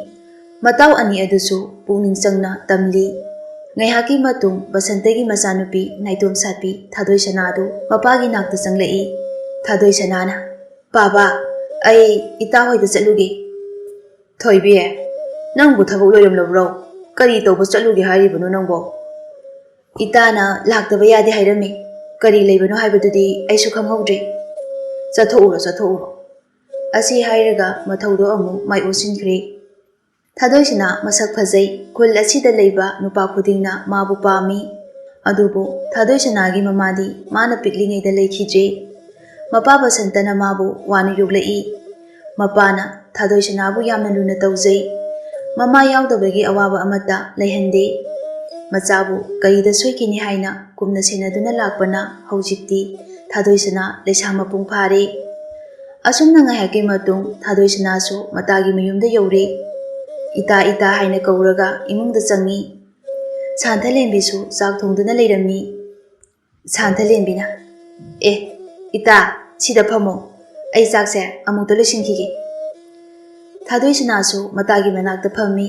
ꯃꯇꯥꯎ ꯑꯅꯤ ꯑꯗꯨꯁꯨ ꯄꯨꯛꯅꯤꯡ ꯆꯪꯅ ꯇꯝꯂꯤ꯫ ꯉꯥꯏꯍꯥꯛꯀꯤ ꯃꯇꯨꯡ ꯕꯁꯟꯇꯒꯤ ꯃꯆꯥꯅꯨꯄꯤ ꯅꯥꯏꯇꯣꯝ ꯁꯥꯠꯄꯤ ꯊꯥꯗꯣꯏ ꯁꯅꯥꯗꯨ ꯃꯄꯥꯒꯤ ꯅꯥꯛꯇ ꯆꯪꯂꯛꯏ꯫ ꯊꯥꯗꯣꯏ ꯁꯅꯥꯅ, "ꯄꯥꯕ, ꯑꯩ ꯏꯇꯥ ꯍꯣꯏꯗ ꯆꯠꯂꯨꯒꯦ꯫" "ꯊꯣꯏꯕꯤ, ꯅꯪꯕꯨ ꯊꯕꯛ ꯂꯣꯏꯔꯝꯂꯕ꯭ꯔꯣ? ꯀꯔꯤ ꯇꯧꯕ ꯆꯠꯂꯨꯒꯦ ꯍꯥꯏꯔꯤꯕꯅꯣ ꯅꯪꯕꯣ?" "ꯏꯇꯥꯅ ꯂꯥꯛꯇꯕ ꯌꯥꯗꯦ ꯍꯥꯏꯔꯝꯃꯤ꯫ ꯀꯔꯤ ꯂꯩꯕꯅꯣ ꯍꯥꯏꯕꯗꯨꯗꯤ ꯑꯩꯁꯨ ꯈꯪꯍꯧꯗ꯭ꯔꯦ꯫ ꯆꯠꯊꯣꯛꯎꯔꯣ, ꯆꯠꯊꯣꯛꯎꯔꯣ"꯫ ꯑꯁꯤ ꯍꯥꯏꯔꯒ ꯃꯊꯧꯗꯣ ꯑꯃꯨꯛ ꯃꯥꯏ ꯑꯣꯟꯁꯤꯟꯈ꯭ꯔꯦ꯫ ꯊꯥꯗꯣꯏꯁꯅꯥ ꯃꯁꯛ ꯐꯖꯩ꯫ ꯈꯨꯜ ꯑꯁꯤꯗ ꯂꯩꯕ ꯅꯨꯄꯥ ꯈꯨꯗꯤꯡꯅ ꯃꯥꯕꯨ ꯄꯥꯝꯃꯤ꯫ ꯑꯗꯨꯕꯨ ꯊꯥꯗꯣꯏꯁꯅꯥꯒꯤ ꯃꯃꯥꯗꯤ ꯃꯥꯅ ꯄꯤꯛꯂꯤꯉꯩꯗ ꯂꯩꯈꯤꯗ꯭ꯔꯦ꯫ ꯃꯄꯥ ꯕꯁꯟꯇꯅ ꯃꯥꯕꯨ ꯋꯥꯅ ꯌꯣꯛꯂꯛꯏ꯫ ꯃꯄꯥꯅ ꯊꯥꯗꯣꯏꯁꯅꯥꯕꯨ ꯌꯥꯝꯅ ꯂꯨꯅ ꯇꯧꯖꯩ꯫ ꯃꯃꯥ ꯌꯥꯎꯗꯕꯒꯤ ꯑꯋꯥꯕ ꯑꯃꯠꯇ ꯂꯩꯍꯟꯗꯦ꯫ ꯃꯆꯥꯕꯨ ꯀꯩꯗ ꯁꯣꯏꯈꯤꯅꯤ ꯍꯥꯏꯅ ꯀꯨꯝꯅ ꯁꯦꯟꯅꯗꯨꯅ ꯂꯥꯛꯄꯅ ꯍꯧꯖꯤꯛꯇꯤ ꯊꯥꯗꯣꯏꯁꯅꯥ ꯂꯩꯁꯥ ꯃꯄꯨꯡ ꯐꯥꯔꯦ꯫ ꯑꯁꯨꯝꯅ ꯉꯥꯏꯍꯥꯛꯀꯤ ꯃꯇꯨꯡ ꯊꯥꯗꯣꯏꯁꯅꯥꯁꯨ ꯃꯇꯥꯒꯤ ꯃꯌꯨꯝꯗ ꯌꯧꯔꯦ꯫ "ꯏꯇꯥ, ꯏꯇꯥ" ꯍꯥꯏꯅ ꯀꯧꯔꯒ ꯏꯃꯨꯡꯗ ꯆꯪꯉꯤ꯫ ꯁꯥꯟꯊꯂꯦꯝꯕꯤꯁꯨ ꯆꯥꯛ ꯊꯣꯡꯗꯨꯅ ꯂꯩꯔꯝꯃꯤ꯫ ꯁꯥꯟꯊꯂꯦꯝꯕꯤꯅ, "ꯑꯦ, ꯏꯇꯥ, ꯁꯤꯗ ꯐꯝꯃꯣ꯫ ꯑꯩ ꯆꯥꯛꯁꯦ ꯑꯃꯨꯛꯇ ꯂꯣꯏꯁꯤꯟꯈꯤꯒꯦ"꯫ ꯊꯥꯗꯣꯏꯁꯅꯥꯁꯨ ꯃꯇꯥꯒꯤ ꯃꯅꯥꯛꯇ ꯐꯝꯃꯤ꯫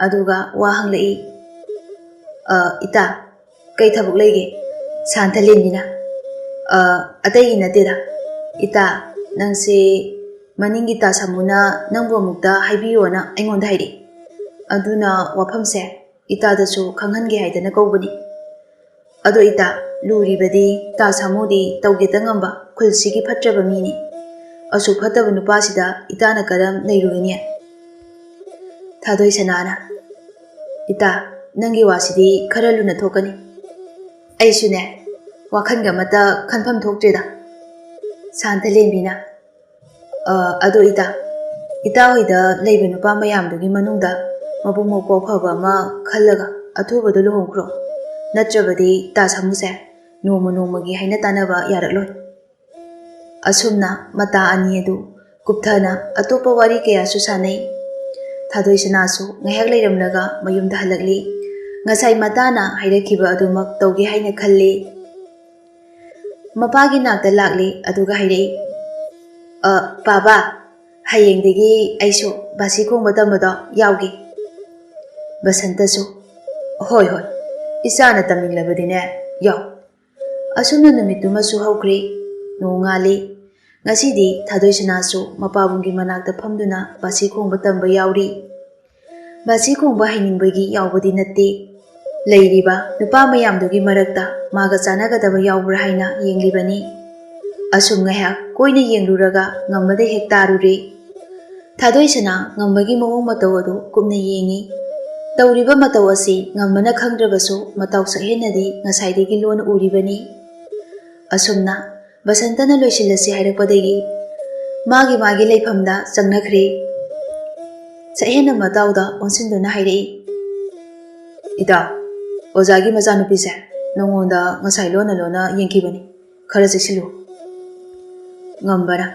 ꯑꯗꯨꯒ ꯋꯥ ꯍꯪꯂꯛꯏ, "ꯑ, ꯏꯇꯥ, ꯀꯩ ꯊꯕꯛ ꯂꯩꯒꯦ?" ꯁꯥꯟꯊꯂꯦꯝꯕꯤꯅ, "ꯑ, ꯑꯇꯩꯒꯤ ꯅꯠꯇꯦꯗ꯫ ꯏꯇꯥ, ꯅꯪꯁꯦ ꯃꯅꯤꯡꯒꯤ ꯇꯥ ꯁꯥꯃꯨꯅ ꯅꯪꯕꯨ ꯑꯃꯨꯛꯇ ꯍꯥꯏꯕꯤꯌꯣꯅ ꯑꯩꯉꯣꯟꯗ ꯍꯥꯏꯔꯛꯏ꯫ ꯑꯗꯨꯅ ꯋꯥꯐꯝꯁꯦ ꯏꯇꯥꯗꯁꯨ ꯈꯪꯍꯟꯒꯦ ꯍꯥꯏꯗꯅ ꯀꯧꯕꯅꯤ꯫ ꯑꯗꯣ ꯏꯇꯥ, ꯂꯨꯔꯤꯕꯗꯤ ꯇꯥ ꯁꯥꯃꯨꯗꯤ ꯇꯧꯒꯦꯇ ꯉꯝꯕ ꯈꯨꯜꯁꯤꯒꯤ ꯐꯠꯇ꯭ꯔꯕ ꯃꯤꯅꯤ꯫ ꯑꯁꯨꯛ ꯐꯠꯇꯕ ꯅꯨꯄꯥꯁꯤꯗ ꯏꯇꯥꯅ ꯀꯔꯝ ꯂꯩꯔꯨꯒꯅꯤ?" ꯊꯥꯗꯣꯏꯁꯅꯥꯅ, "ꯏꯇꯥ, ꯅꯪꯒꯤ ꯋꯥꯁꯤꯗꯤ ꯈꯔ ꯂꯨꯅ ꯊꯣꯛꯀꯅꯤ꯫ ꯑꯩꯁꯨꯅꯦ, ꯋꯥꯈꯜꯒ ꯑꯃꯠꯇ ꯈꯟꯐꯝ ꯊꯣꯛꯇ꯭ꯔꯦꯗ"꯫ ꯁꯥꯟꯊꯂꯦꯝꯕꯤꯅ, "ꯑ, ꯑꯗꯣ ꯏꯇꯥ, ꯏꯇꯥ ꯍꯣꯏꯗ ꯂꯩꯕ ꯅꯨꯄꯥ ꯃꯌꯥꯝꯗꯨꯒꯤ ꯃꯅꯨꯡꯗ ꯃꯕꯨꯛ ꯃꯄꯥꯎ ꯐꯕ ꯑꯃ ꯈꯜꯂꯒ ꯑꯊꯨꯕꯗ ꯂꯨꯍꯣꯡꯈ꯭ꯔꯣ꯫ ꯅꯠꯇ꯭ꯔꯕꯗꯤ ꯇꯥ ꯁꯥꯃꯨꯁꯦ ꯅꯣꯡꯃ ꯅꯣꯡꯃꯒꯤ ꯍꯥꯏꯅ ꯇꯥꯅꯕ ꯌꯥꯔꯛꯂꯣꯏ"꯫ ꯑꯁꯨꯝꯅ ꯃꯇꯥ ꯑꯅꯤ ꯑꯗꯨ ꯀꯨꯞꯊꯅ ꯑꯇꯣꯞꯄ ꯋꯥꯔꯤ ꯀꯌꯥꯁꯨ ꯁꯥꯟꯅꯩ꯫ ꯊꯥꯗꯣꯏꯁꯅꯥꯁꯨ ꯉꯥꯏꯍꯥꯛ ꯂꯩꯔꯝꯂꯒ ꯃꯌꯨꯝꯗ ꯍꯜꯂꯛꯂꯤ꯫ ꯉꯁꯥꯏ ꯃꯇꯥꯅ ꯍꯥꯏꯔꯛꯈꯤꯕ ꯑꯗꯨꯃꯛ ꯇꯧꯒꯦ ꯍꯥꯏꯅ ꯈꯜꯂꯤ꯫ ꯃꯄꯥꯒꯤ ꯅꯥꯛꯇ ꯂꯥꯛꯂꯤ, ꯑꯗꯨꯒ ꯍꯥꯏꯔꯛꯏ, "ꯑ, ꯄꯥꯕ, ꯍꯌꯦꯡꯗꯒꯤ ꯑꯩꯁꯨ ꯕꯥꯁꯤ ꯈꯣꯡꯕ ꯇꯝꯕꯗꯣ ꯌꯥꯎꯒꯦ"꯫ ꯕꯁꯟꯇꯁꯨ, "ꯍꯣꯏ, ꯍꯣꯏ, ꯏꯆꯥꯅ ꯇꯝꯅꯤꯡꯂꯕꯗꯤꯅꯦ, ꯌꯥꯎ"꯫ ꯑꯁꯨꯝꯅ ꯅꯨꯃꯤꯠꯇꯨꯃꯁꯨ ꯍꯧꯈ꯭ꯔꯦ꯫ ꯅꯣꯡꯉꯥꯜꯂꯤ꯫ ꯉꯁꯤꯗꯤ ꯊꯥꯗꯣꯏꯁꯅꯥꯁꯨ ꯃꯄꯥꯕꯨꯡꯒꯤ ꯃꯅꯥꯛꯇ ꯐꯝꯗꯨꯅ ꯕꯥꯁꯤ ꯈꯣꯡꯕ ꯇꯝꯕ ꯌꯥꯎꯔꯤ꯫ ꯕꯥꯁꯤ ꯈꯣꯡꯕ ꯍꯩꯅꯤꯡꯕꯒꯤ ꯌꯥꯎꯕꯗꯤ ꯅꯠꯇꯦ꯫ ꯂꯩꯔꯤꯕ ꯅꯨꯄꯥ ꯃꯌꯥꯝꯗꯨꯒꯤ ꯃꯔꯛꯇ ꯃꯥꯒ ꯆꯥꯟꯅꯒꯗꯕ ꯌꯥꯎꯕ꯭ꯔꯥ ꯍꯥꯏꯅ ꯌꯦꯡꯂꯤꯕꯅꯤ꯫ ꯑꯁꯨꯝ ꯉꯥꯏꯍꯥꯛ ꯀꯣꯏꯅ ꯌꯦꯡꯂꯨꯔꯒ ꯉꯝꯕꯗ ꯍꯦꯛ ꯇꯥꯔꯨꯔꯦ꯫ ꯊꯥꯗꯣꯏꯁꯅꯥ ꯉꯝꯕꯒꯤ ꯃꯑꯣꯡ ꯃꯇꯧ ꯑꯗꯨ ꯀꯨꯞꯅ ꯌꯦꯡꯏ꯫ ꯇꯧꯔꯤꯕ ꯃꯇꯧ ꯑꯁꯤ ꯉꯝꯕꯅ ꯈꯪꯗ꯭ꯔꯕꯁꯨ ꯃꯇꯥꯎ ꯁꯛꯍꯦꯟꯅꯗꯤ ꯉꯁꯥꯏꯗꯒꯤ ꯂꯣꯟꯅ ꯎꯔꯤꯕꯅꯤ꯫ ꯑꯁꯨꯝꯅ ꯕꯁꯟꯇꯅ ꯂꯣꯏꯁꯤꯜꯂꯁꯤ ꯍꯥꯏꯔꯛꯄꯗꯒꯤ ꯃꯥꯒꯤ ꯃꯥꯒꯤ ꯂꯩꯐꯝꯗ ꯆꯪꯅꯈ꯭ꯔꯦ꯫ ꯁꯛꯍꯦꯟꯅ ꯃꯇꯥꯎꯗ ꯑꯣꯟꯁꯤꯟꯗꯨꯅ ꯍꯥꯏꯔꯛꯏ, "ꯏꯇꯥꯎ, ꯑꯣꯖꯥꯒꯤ ꯃꯆꯥꯅꯨꯄꯤꯁꯦ ꯅꯉꯣꯟꯗ ꯉꯁꯥꯏ ꯂꯣꯟꯅ ꯂꯣꯟꯅ ꯌꯦꯡꯈꯤꯕꯅꯤ, ꯈꯔ ꯆꯦꯛꯁꯤꯜꯂꯨ꯫" ꯉꯝꯕꯅ,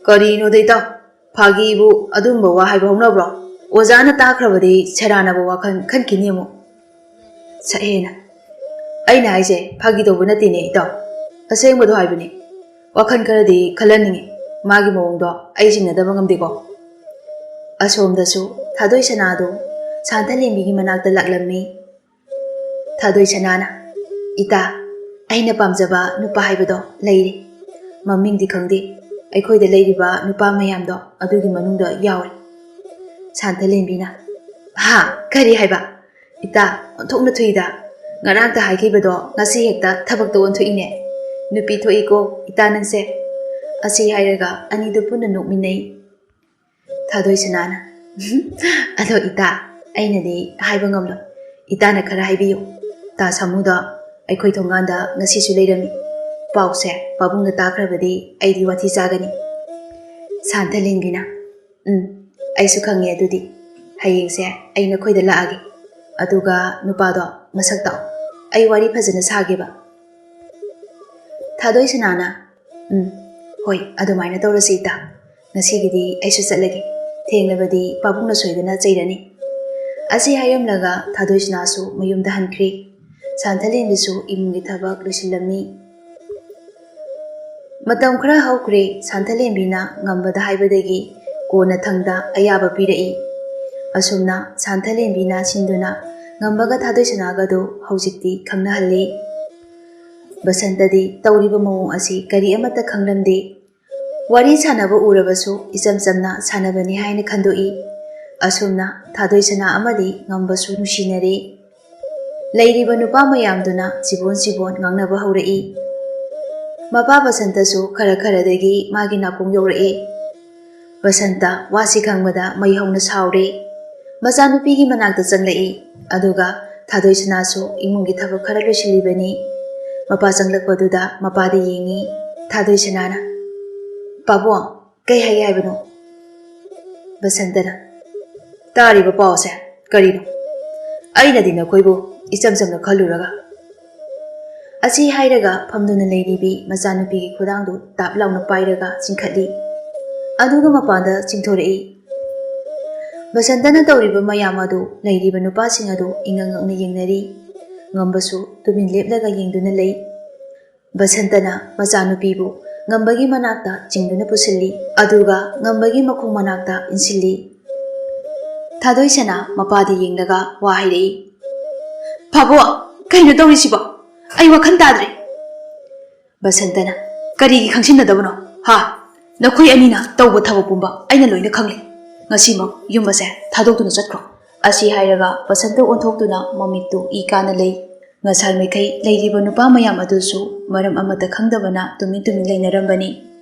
"ꯀꯔꯤꯅꯣꯗ ꯏꯇꯥꯎ, ꯐꯥꯒꯤꯕꯨ ꯑꯗꯨꯝꯕ ꯋꯥ ꯍꯥꯏꯕ ꯍꯧꯅꯕ꯭ꯔꯣ? ꯑꯣꯖꯥꯅ ꯇꯥꯈ꯭ꯔꯕꯗꯤ ꯁꯦꯔꯥꯟꯅꯕ ꯋꯥꯈꯜ ꯈꯟꯈꯤꯅꯤ ꯑꯃꯨꯛ꯫" ꯁꯛꯍꯦꯟꯅ, "ꯑꯩꯅ ꯍꯥꯏꯁꯦ ꯐꯥꯒꯤ ꯇꯧꯕ ꯅꯠꯇꯦꯅꯦ ꯏꯇꯥꯎ, ꯑꯁꯦꯡꯕꯗꯣ ꯍꯥꯏꯕꯅꯦ꯫ ꯋꯥꯈꯜ ꯈꯔꯗꯤ ꯈꯜꯍꯟꯅꯤꯡꯉꯤ, ꯃꯥꯒꯤ ꯃꯑꯣꯡꯗꯣ ꯑꯩ ꯆꯤꯡꯅꯗꯕ ꯉꯝꯗꯦꯀꯣ꯫" ꯑꯁꯣꯝꯗꯁꯨ ꯊꯥꯗꯣꯏ ꯁꯅꯥꯗꯣ ꯁꯥꯟꯊꯂꯦꯝꯕꯤꯒꯤ ꯃꯅꯥꯛꯇ ꯂꯥꯛꯂꯝꯃꯤ꯫ ꯊꯥꯗꯣꯏ ꯁꯅꯥꯅ, "ꯏꯇꯥ, ꯑꯩꯅ ꯄꯥꯝꯖꯕ ꯅꯨꯄꯥ ꯍꯥꯏꯕꯗꯣ ꯂꯩꯔꯦ꯫ ꯃꯃꯤꯡꯗꯤ ꯈꯪꯗꯦ, ꯑꯩꯈꯣꯏꯗ ꯂꯩꯔꯤꯕ ꯅꯨꯄꯥ ꯃꯌꯥꯝꯗꯣ ꯑꯗꯨꯒꯤ ꯃꯅꯨꯡꯗ ꯌꯥꯎꯔꯦ꯫" ꯁꯥꯟꯊꯂꯦꯝꯕꯤꯅ, "ꯍꯥ? ꯀꯔꯤ ꯍꯥꯏꯕ? ꯏꯇꯥ, ꯑꯣꯟꯊꯣꯛꯅ ꯊꯨꯏꯗ꯫ ꯉꯔꯥꯡꯇ ꯍꯥꯏꯈꯤꯕꯗꯣ ꯉꯁꯤ ꯍꯦꯛꯇ ꯊꯕꯛꯇ ꯑꯣꯟꯊꯣꯛꯏꯅꯦ꯫ ꯅꯨꯄꯤ ꯊꯣꯛꯏꯀꯣ ꯏꯇꯥ ꯅꯪꯁꯦ꯫" ꯑꯁꯤ ꯍꯥꯏꯔꯒ ꯑꯅꯤꯗꯨ ꯄꯨꯟꯅ ꯅꯣꯛꯃꯤꯟꯅꯩ꯫ ꯊꯥꯗꯣꯏ ꯁꯅꯥꯅ, "ꯑꯗꯣ ꯏꯇꯥ, ꯑꯩꯅꯗꯤ ꯍꯥꯏꯕ ꯉꯝꯂꯣꯏ꯫ ꯏꯇꯥꯅ ꯈꯔ ꯍꯥꯏꯕꯤꯌꯨ꯫ ꯇꯥ ꯁꯥꯃꯨꯗꯣ ꯑꯩꯈꯣꯏ ꯊꯣꯡꯒꯥꯟꯗ ꯉꯁꯤꯁꯨ ꯂꯩꯔꯝꯃꯤ꯫ ꯄꯥꯎꯁꯦ ꯄꯥꯕꯨꯡꯅ ꯇꯥꯈ꯭ꯔꯕꯗꯤ ꯑꯩꯗꯤ ꯋꯥꯊꯤ ꯆꯥꯒꯅꯤ꯫" ꯁꯥꯟꯊꯂꯦꯝꯕꯤꯅ, "ꯎꯝ, ꯑꯩꯁꯨ ꯈꯪꯉꯦ ꯑꯗꯨꯗꯤ꯫ ꯍꯌꯦꯡꯁꯦ ꯑꯩ ꯅꯈꯣꯏꯗ ꯂꯥꯛꯑꯒꯦ꯫ ꯑꯗꯨꯒ ꯅꯨꯄꯥꯗꯣ ꯃꯁꯛ ꯇꯥꯛꯑꯣ꯫ ꯑꯩ ꯋꯥꯔꯤ ꯐꯖꯅ ꯁꯥꯒꯦꯕ꯫" ꯊꯥꯗꯣꯏ ꯁꯅꯥꯅ, "ꯎꯝ, ꯍꯣꯏ, ꯑꯗꯨꯃꯥꯏꯅ ꯇꯧꯔꯁꯤ ꯏꯇꯥ꯫ ꯉꯁꯤꯒꯤꯗꯤ ꯑꯩꯁꯨ ꯆꯠꯂꯒꯦ꯫ ꯊꯦꯡꯂꯕꯗꯤ ꯄꯥꯕꯨꯡꯅ ꯁꯣꯏꯗꯅ ꯆꯩꯔꯅꯤ꯫" ꯑꯁꯤ ꯍꯥꯏꯔꯝꯂꯒ ꯊꯥꯗꯣꯏ ꯁꯅꯥꯁꯨ ꯃꯌꯨꯝꯗ ꯍꯟꯈ꯭ꯔꯦ꯫ ꯁꯥꯟꯊꯂꯦꯝꯕꯤꯁꯨ ꯏꯃꯨꯡꯒꯤ ꯊꯕꯛ ꯂꯣꯏꯁꯤꯜꯂꯝꯃꯤ꯫ ꯃꯇꯝ ꯈꯔ ꯍꯧꯈ꯭ꯔꯦ꯫ ꯁꯥꯟꯊꯂꯦꯝꯕꯤꯅ ꯉꯝꯕꯗ ꯍꯥꯏꯕꯗꯒꯤ ꯀꯣꯟꯅ ꯊꯪꯗ ꯑꯌꯥꯕ ꯄꯤꯔꯛꯏ꯫ ꯑꯁꯨꯝꯅ ꯁꯥꯟꯊꯂꯦꯝꯕꯤꯅ ꯁꯤꯟꯗꯨꯅ ꯉꯝꯕꯒ ꯊꯥꯗꯣꯏ ꯁꯅꯥꯒꯗꯨ ꯍꯧꯖꯤꯛꯇꯤ ꯈꯪꯅꯍꯜꯂꯤ꯫ ꯕꯁꯟꯇꯗꯤ ꯇꯧꯔꯤꯕ ꯃꯑꯣꯡ ꯑꯁꯤ ꯀꯔꯤ ꯑꯃꯠꯇ ꯈꯪꯂꯝꯗꯦ꯫ ꯋꯥꯔꯤ ꯁꯥꯟꯅꯕ ꯎꯔꯕꯁꯨ ꯏꯆꯝ ꯆꯝꯅ ꯁꯥꯟꯅꯕꯅꯤ ꯍꯥꯏꯅ ꯈꯟꯗꯣꯛꯏ꯫ ꯑꯁꯨꯝꯅ ꯊꯥꯗꯣꯏ ꯁꯅꯥ ꯑꯃꯗꯤ ꯉꯝꯕꯁꯨ ꯅꯨꯡꯁꯤꯅꯔꯦ꯫ ꯂꯩꯔꯤꯕ ꯅꯨꯄꯥ ꯃꯌꯥꯝꯗꯨꯅ ꯆꯤꯕꯣꯟ ꯆꯤꯕꯣꯟ ꯉꯥꯡꯅꯕ ꯍꯧꯔꯛꯏ꯫ ꯃꯄꯥ ꯕꯁꯟꯇꯁꯨ ꯈꯔ ꯈꯔꯗꯒꯤ ꯃꯥꯒꯤ ꯅꯥꯀꯣꯡ ꯌꯧꯔꯛꯏ꯫ ꯕꯁꯟꯇ ꯋꯥꯁꯤ ꯈꯪꯕꯗ ꯃꯩ ꯍꯧꯅ ꯁꯥꯎꯔꯦ꯫ ꯃꯆꯥꯅꯨꯄꯤꯒꯤ ꯃꯅꯥꯛꯇ ꯆꯪꯂꯛꯏ꯫ ꯑꯗꯨꯒ ꯊꯥꯗꯣꯏꯁꯅꯥꯁꯨ ꯏꯃꯨꯡꯒꯤ ꯊꯕꯛ ꯈꯔ ꯂꯣꯏꯁꯤꯜꯂꯤꯕꯅꯤ꯫ ꯃꯄꯥ ꯆꯪꯂꯛꯄꯗꯨꯗ ꯃꯄꯥꯗ ꯌꯦꯡꯉꯤ꯫ ꯊꯥꯗꯣꯏꯁꯅꯥꯅ, "ꯄꯥꯕꯨꯡ, ꯀꯩ ꯍꯥꯏꯒꯦ ꯍꯥꯏꯕꯅꯣ?" ꯕꯁꯟꯇꯅ, "ꯇꯥꯔꯤꯕ ꯄꯥꯎꯁꯦ ꯀꯔꯤꯅꯣ? ꯑꯩꯅꯗꯤ ꯅꯈꯣꯏꯕꯨ ꯏꯆꯝ ꯆꯝꯅ ꯈꯜꯂꯨꯔꯒ"꯫ ꯑꯁꯤ ꯍꯥꯏꯔꯒ ꯐꯝꯗꯨꯅ ꯂꯩꯔꯤꯕꯤ ꯃꯆꯥꯅꯨꯄꯤꯒꯤ ꯈꯨꯗꯥꯡꯗꯨ ꯇꯥꯞ ꯂꯥꯎꯅ ꯄꯥꯏꯔꯒ ꯆꯤꯡꯈꯠꯂꯤ꯫ ꯑꯗꯨꯒ ꯃꯄꯥꯟꯗ ꯆꯤꯡꯊꯣꯔꯛꯏ꯫ ꯕꯁꯟꯇꯅ ꯇꯧꯔꯤꯕ ꯃꯌꯥꯝ ꯑꯗꯨ ꯂꯩꯔꯤꯕ ꯅꯨꯄꯥꯁꯤꯡ ꯑꯗꯨ ꯏꯉꯛ ꯉꯛꯅ ꯌꯦꯡꯅꯔꯤ꯫ ꯉꯝꯕꯁꯨ ꯇꯨꯃꯤꯟ ꯂꯦꯞꯂꯒ ꯌꯦꯡꯗꯨꯅ ꯂꯩ꯫ ꯕꯁꯟꯇꯅ ꯃꯆꯥꯅꯨꯄꯤꯕꯨ ꯉꯝꯕꯒꯤ ꯃꯅꯥꯛꯇ ꯆꯤꯡꯗꯨꯅ ꯄꯨꯁꯤꯜꯂꯤ, ꯑꯗꯨꯒ ꯉꯝꯕꯒꯤ ꯃꯈꯣꯡ ꯃꯅꯥꯛꯇ ꯏꯟꯁꯤꯜꯂꯤ꯫ ꯊꯥꯗꯣꯏꯁꯅꯥ ꯃꯄꯥꯗ ꯌꯦꯡꯂꯒ ꯋꯥ ꯍꯥꯏꯔꯛꯏ, "ꯐꯥꯕꯣ, ꯀꯩꯅꯣ ꯇꯧꯔꯤꯁꯤꯕꯣ? ꯑꯩ ꯋꯥꯈꯜ ꯇꯥꯗ꯭ꯔꯦ"꯫ ꯕꯁꯟꯇꯅ, "ꯀꯔꯤꯒꯤ ꯈꯪꯁꯤꯟꯅꯗꯕꯅꯣ? ꯍꯥ? ꯅꯈꯣꯏ ꯑꯅꯤꯅ ꯇꯧꯕ ꯊꯕꯛ ꯄꯨꯝꯕ ꯑꯩꯅ ꯂꯣꯏꯅ ꯈꯪꯂꯦ꯫ ꯉꯁꯤꯃꯛ ꯌꯨꯝ ꯑꯁꯦ ꯊꯥꯗꯣꯛꯇꯨꯅ ꯆꯠꯈ꯭ꯔꯣ"꯫ ꯑꯁꯤ ꯍꯥꯏꯔꯒ ꯕꯁꯟꯇ ꯑꯣꯟꯊꯣꯛꯇꯨꯅ ꯃꯃꯤꯠꯇꯨ ꯏ ꯀꯥꯅ ꯂꯩ꯫ ꯉꯁꯥꯏ ꯃꯈꯩ ꯂꯩꯔꯤꯕ ꯅꯨꯄꯥ ꯃꯌꯥꯝ ꯑꯗꯨꯁꯨ ꯃꯔꯝ ꯑꯃꯠꯇ ꯈꯪꯗꯕꯅ ꯇꯨꯃꯤꯟ ꯇꯨꯃꯤꯟ ꯂꯩꯅꯔꯝꯕꯅꯤ꯫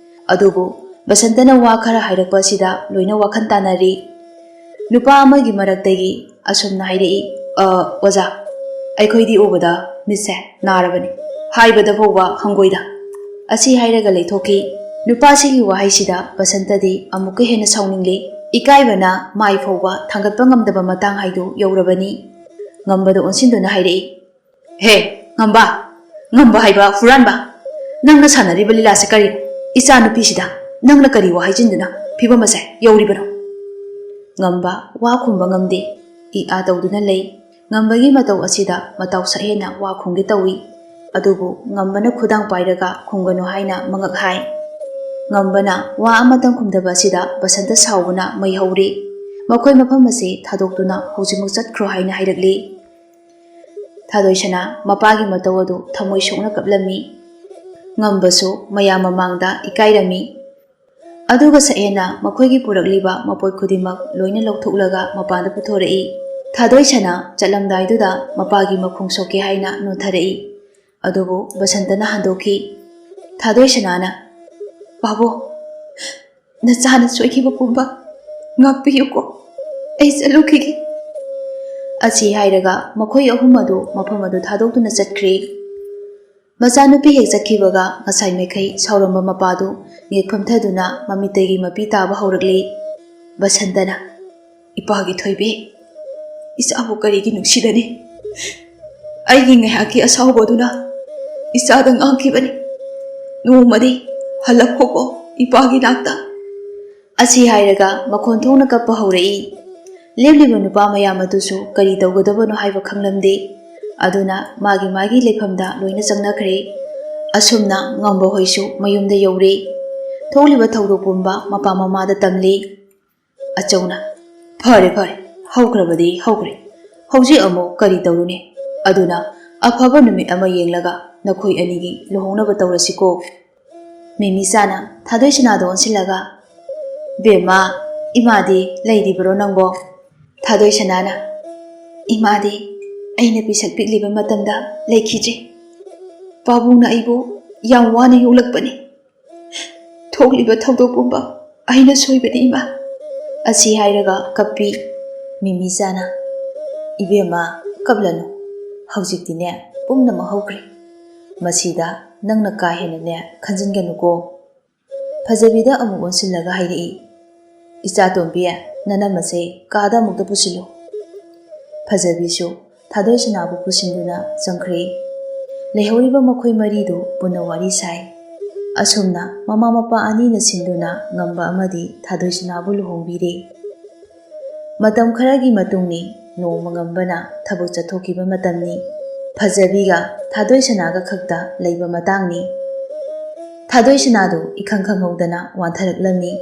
ꯑꯗꯨꯕꯨ ꯕꯁꯟꯇꯅ ꯋꯥ ꯈꯔ ꯍꯥꯏꯔꯛꯄ ꯑꯁꯤꯗ ꯂꯣꯏꯅ ꯋꯥꯈꯜ ꯇꯥꯅꯔꯤ꯫ ꯅꯨꯄꯥ ꯑꯃꯒꯤ ꯃꯔꯛꯇꯒꯤ ꯑꯁꯨꯝꯅ ꯍꯥꯏꯔꯛꯏ, "ꯑ, ꯑꯣꯖꯥ, ꯑꯩꯈꯣꯏꯗꯤ ꯎꯕꯗ ꯃꯤꯠꯁꯦ ꯅꯥꯔꯕꯅꯤ, ꯍꯥꯏꯕꯗ ꯐꯥꯎꯕ ꯍꯪꯒꯣꯏꯗ"꯫ ꯑꯁꯤ ꯍꯥꯏꯔꯒ ꯂꯩꯊꯣꯛꯈꯤ꯫ ꯅꯨꯄꯥꯁꯤꯒꯤ ꯋꯥꯍꯩꯁꯤꯗ ꯕꯁꯟꯇꯗꯤ ꯑꯃꯨꯛꯀ ꯍꯦꯟꯅ ꯁꯥꯎꯅꯤꯡꯂꯦ꯫ ꯏꯀꯥꯏꯕꯅ ꯃꯥꯏ ꯐꯥꯎꯕ ꯊꯥꯡꯒꯠꯄ ꯉꯝꯗꯕ ꯃꯇꯥꯡ ꯍꯥꯏꯗꯨ ꯌꯧꯔꯕꯅꯤ꯫ ꯉꯝꯕꯗ ꯑꯣꯟꯁꯤꯟꯗꯨꯅ ꯍꯥꯏꯔꯛꯏ, "ꯍꯦ, ꯉꯝꯕ! ꯉꯝꯕ ꯍꯥꯏꯕ ꯍꯨꯔꯥꯟꯕ! ꯅꯪꯅ ꯁꯥꯟꯅꯔꯤꯕ ꯂꯤꯂꯥꯁꯦ ꯀꯔꯤꯅꯣ? ꯏꯆꯥ ꯅꯨꯄꯤꯁꯤꯗ ꯅꯪꯅ ꯀꯔꯤ ꯋꯥꯍꯩ ꯆꯤꯟꯗꯨꯅ ꯐꯤꯕꯝ ꯑꯁꯦ ꯌꯧꯔꯤꯕꯅꯣ?" ꯉꯝꯕ ꯋꯥ ꯈꯨꯝꯕ ꯉꯝꯗꯦ꯫ ꯏ ꯑꯥ ꯇꯧꯗꯨꯅ ꯂꯩ꯫ ꯉꯝꯕꯒꯤ ꯃꯇꯧ ꯑꯁꯤꯗ ꯃꯇꯥꯎ ꯁꯛꯍꯦꯟꯅ ꯋꯥ ꯈꯨꯝꯒꯦ ꯇꯧꯏ꯫ ꯑꯗꯨꯕꯨ ꯉꯝꯕꯅ ꯈꯨꯗꯥꯡ ꯄꯥꯏꯔꯒ ꯈꯨꯝꯒꯅꯨ ꯍꯥꯏꯅ ꯃꯉꯛ ꯍꯥꯏ꯫ ꯉꯝꯕꯅ ꯋꯥ ꯑꯃꯇꯪ ꯈꯨꯝꯗꯕ ꯑꯁꯤꯗ ꯕꯁꯟꯇ ꯁꯥꯎꯕꯅ ꯃꯩ ꯍꯧꯔꯤ꯫ ꯃꯈꯣꯏ ꯃꯐꯝ ꯑꯁꯤ ꯊꯥꯗꯣꯛꯇꯨꯅ ꯍꯧꯖꯤꯛꯃꯛ ꯆꯠꯈ꯭ꯔꯣ ꯍꯥꯏꯅ ꯍꯥꯏꯔꯛꯂꯤ꯫ ꯊꯥꯗꯣꯏꯁꯅꯥ ꯃꯄꯥꯒꯤ ꯃꯇꯧ ꯑꯗꯨ ꯊꯃꯣꯏ ꯁꯣꯛꯅ ꯀꯞꯂꯝꯃꯤ꯫ ꯉꯝꯕꯁꯨ ꯃꯌꯥꯝ ꯃꯃꯥꯡꯗ ꯏꯀꯥꯏꯔꯝꯃꯤ꯫ ꯑꯗꯨꯒ ꯁꯛꯍꯦꯟꯅ ꯃꯈꯣꯏꯒꯤ ꯄꯨꯔꯛꯂꯤꯕ ꯃꯄꯣꯠ ꯈꯨꯗꯤꯡꯃꯛ ꯂꯣꯏꯅ ꯂꯧꯊꯣꯛꯂꯒ ꯃꯄꯥꯟꯗ ꯄꯨꯊꯣꯔꯛꯏ꯫ ꯊꯥꯗꯣꯏꯁꯅꯥ ꯆꯠꯂꯝꯗꯥꯏꯗꯨꯗ ꯃꯄꯥꯒꯤ ꯃꯈꯣꯡ ꯁꯣꯛꯀꯦ ꯍꯥꯏꯅ ꯅꯣꯟꯊꯔꯛꯏ꯫ ꯑꯗꯨꯕꯨ ꯕꯁꯟꯇꯅ ꯍꯟꯗꯣꯛꯈꯤ꯫ ꯊꯥꯗꯣꯏꯁꯅꯥꯅ, "ꯄꯥꯕꯨꯡ, ꯅꯆꯥꯅ ꯁꯣꯏꯈꯤꯕ ꯄꯨꯝꯕ ꯉꯥꯛꯄꯤꯌꯨꯀꯣ, ꯑꯩ ꯆꯠꯂꯨꯈꯤꯒꯦ" ꯑꯁꯤ ꯍꯥꯏꯔꯒ ꯃꯈꯣꯏ ꯑꯍꯨꯝ ꯑꯗꯨ ꯃꯐꯝ ꯑꯗꯨ ꯊꯥꯗꯣꯛꯇꯨꯅ ꯆꯠꯈ꯭ꯔꯦ꯫ ꯃꯆꯥꯅꯨꯄꯤ ꯍꯦꯛ ꯆꯠꯈꯤꯕꯒ ꯉꯁꯥꯏ ꯃꯈꯩ ꯁꯥꯎꯔꯝꯕ ꯃꯄꯥꯗꯨ ꯉꯦꯛ ꯐꯝꯊꯗꯨꯅ ꯃꯃꯤꯠꯇꯒꯤ ꯃꯄꯤ ꯇꯥꯕ ꯍꯧꯔꯛꯂꯤ꯫ ꯕꯁꯟꯇꯅ, "ꯏꯄꯥꯒꯤ ꯊꯣꯏꯕꯤ, ꯏꯆꯥꯕꯨ ꯀꯔꯤꯒꯤ ꯅꯨꯡꯁꯤꯗꯅꯤ? ꯑꯩꯒꯤ ꯉꯥꯏꯍꯥꯛꯀꯤ ꯑꯁꯥꯎꯕꯗꯨꯅ ꯏꯆꯥꯗ ꯉꯥꯡꯈꯤꯕꯅꯤ꯫ ꯅꯣꯡꯃꯗꯤ ꯍꯜꯂꯛꯈꯣꯀꯣ ꯏꯄꯥꯒꯤ ꯅꯥꯛꯇ" ꯑꯁꯤ ꯍꯥꯏꯔꯒ ꯃꯈꯣꯟ ꯊꯣꯛꯅ ꯀꯞꯄ ꯍꯧꯔꯛꯏ꯫ ꯂꯦꯞꯂꯤꯕ ꯅꯨꯄꯥ ꯃꯌꯥꯝ ꯑꯗꯨꯁꯨ ꯀꯔꯤ ꯇꯧꯒꯗꯕꯅꯣ ꯍꯥꯏꯕ ꯈꯪꯂꯝꯗꯦ꯫ ꯑꯗꯨꯅ ꯃꯥꯒꯤ ꯃꯥꯒꯤ ꯂꯩꯐꯝꯗ ꯂꯣꯏꯅ ꯆꯪꯅꯈ꯭ꯔꯦ꯫ ꯑꯁꯨꯝꯅ ꯉꯝꯕ ꯍꯣꯏꯁꯨ ꯃꯌꯨꯝꯗ ꯌꯧꯔꯦ꯫ ꯊꯣꯛꯂꯤꯕ ꯊꯧꯗꯣꯛ ꯄꯨꯝꯕ ꯃꯄꯥ ꯃꯃꯥꯗ ꯇꯝꯂꯦ꯫ ꯑꯆꯧꯅ, "ꯐꯔꯦ, ꯐꯔꯦ, ꯍꯧꯈ꯭ꯔꯕꯗꯤ ꯍꯧꯈ꯭ꯔꯦ꯫ ꯍꯧꯖꯤꯛ ꯑꯃꯨꯛ ꯀꯔꯤ ꯇꯧꯔꯨꯅꯤ? ꯑꯗꯨꯅ ꯑꯐꯕ ꯅꯨꯃꯤꯠ ꯑꯃ ꯌꯦꯡꯂꯒ ꯅꯈꯣꯏ ꯑꯅꯤꯒꯤ ꯂꯨꯍꯣꯡꯅꯕ ꯇꯧꯔꯁꯤꯀꯣ"꯫ ꯃꯤꯃꯤꯆꯥꯅ ꯊꯥꯗꯣꯏꯁꯅꯥꯗ ꯑꯣꯟꯁꯤꯜꯂꯒ, "ꯕꯦꯝꯃ, ꯏꯃꯥꯗꯤ ꯂꯩꯔꯤꯕ꯭ꯔꯣ ꯅꯪꯕꯣ?" ꯊꯥꯗꯣꯏꯁꯅꯥꯅ, "ꯏꯃꯥꯗꯤ ꯑꯩꯅ ꯄꯤꯁꯛ ꯄꯤꯛꯂꯤꯕ ꯃꯇꯝꯗ ꯂꯩꯈꯤꯗ꯭ꯔꯦ꯫ ꯄꯥꯕꯨꯡꯅ ꯑꯩꯕꯨ ꯌꯥꯝ ꯋꯥꯅ ꯌꯣꯛꯂꯛꯄꯅꯤ꯫ ꯊꯣꯛꯂꯤꯕ ꯊꯧꯗꯣꯛ ꯄꯨꯝꯕ ꯑꯩꯅ ꯁꯣꯏꯕꯅꯤ, ꯏꯃꯥ" ꯑꯁꯤ ꯍꯥꯏꯔꯒ ꯀꯞꯄꯤ꯫ ꯃꯤꯃꯤꯆꯥꯅ, "ꯏꯕꯦꯝꯃ, ꯀꯞꯂꯅꯨ꯫ ꯍꯧꯖꯤꯛꯇꯤꯅꯦ, ꯄꯨꯝꯅꯃꯛ ꯍꯧꯈ꯭ꯔꯦ꯫ ꯃꯁꯤꯗ ꯅꯪꯅ ꯀꯥ ꯍꯦꯟꯅꯅꯦ ꯈꯟꯖꯤꯟꯒꯅꯨꯀꯣ"꯫ ꯐꯖꯕꯤꯗ ꯑꯃꯨꯛ ꯑꯣꯟꯁꯤꯜꯂꯒ ꯍꯥꯏꯔꯛꯏ, "ꯏꯆꯥꯇꯣꯝꯕꯤ, ꯅꯅꯝꯃꯁꯦ ꯀꯥꯗ ꯑꯃꯨꯛꯇ ꯄꯨꯁꯤꯜꯂꯨ"꯫ ꯐꯖꯕꯤꯁꯨ ꯊꯥꯗꯣꯏꯁꯅꯥꯕꯨ ꯄꯨꯁꯤꯟꯗꯨꯅ ꯆꯪꯈ꯭ꯔꯦ꯫ ꯂꯩꯍꯧꯔꯤꯕ ꯃꯈꯣꯏ ꯃꯔꯤꯗꯨ ꯄꯨꯟꯅ ꯋꯥꯔꯤ ꯁꯥꯏ꯫ ꯑꯁꯨꯝꯅ ꯃꯃꯥ ꯃꯄꯥ ꯑꯅꯤꯅ ꯁꯤꯟꯗꯨꯅ ꯉꯝꯕ ꯑꯃꯗꯤ ꯊꯥꯗꯣꯏꯁꯅꯥꯕꯨ ꯂꯨꯍꯣꯡꯕꯤꯔꯦ꯫ ꯃꯇꯝ ꯈꯔꯒꯤ ꯃꯇꯨꯡꯅꯤ, ꯅꯣꯡꯃ ꯉꯝꯕꯅ ꯊꯕꯛ ꯆꯠꯊꯣꯛꯈꯤꯕ ꯃꯇꯝꯅꯤ꯫ ꯐꯖꯕꯤꯒ ꯊꯥꯗꯣꯏꯁꯅꯥꯒ ꯈꯛꯇ ꯂꯩꯕ ꯃꯇꯥꯡꯅꯤ꯫ ꯊꯥꯗꯣꯏꯁꯅꯥꯗꯨ ꯏꯈꯪ ꯈꯪꯍꯧꯗꯅ ꯋꯥꯟꯊꯔꯛꯂꯝꯃꯤ꯫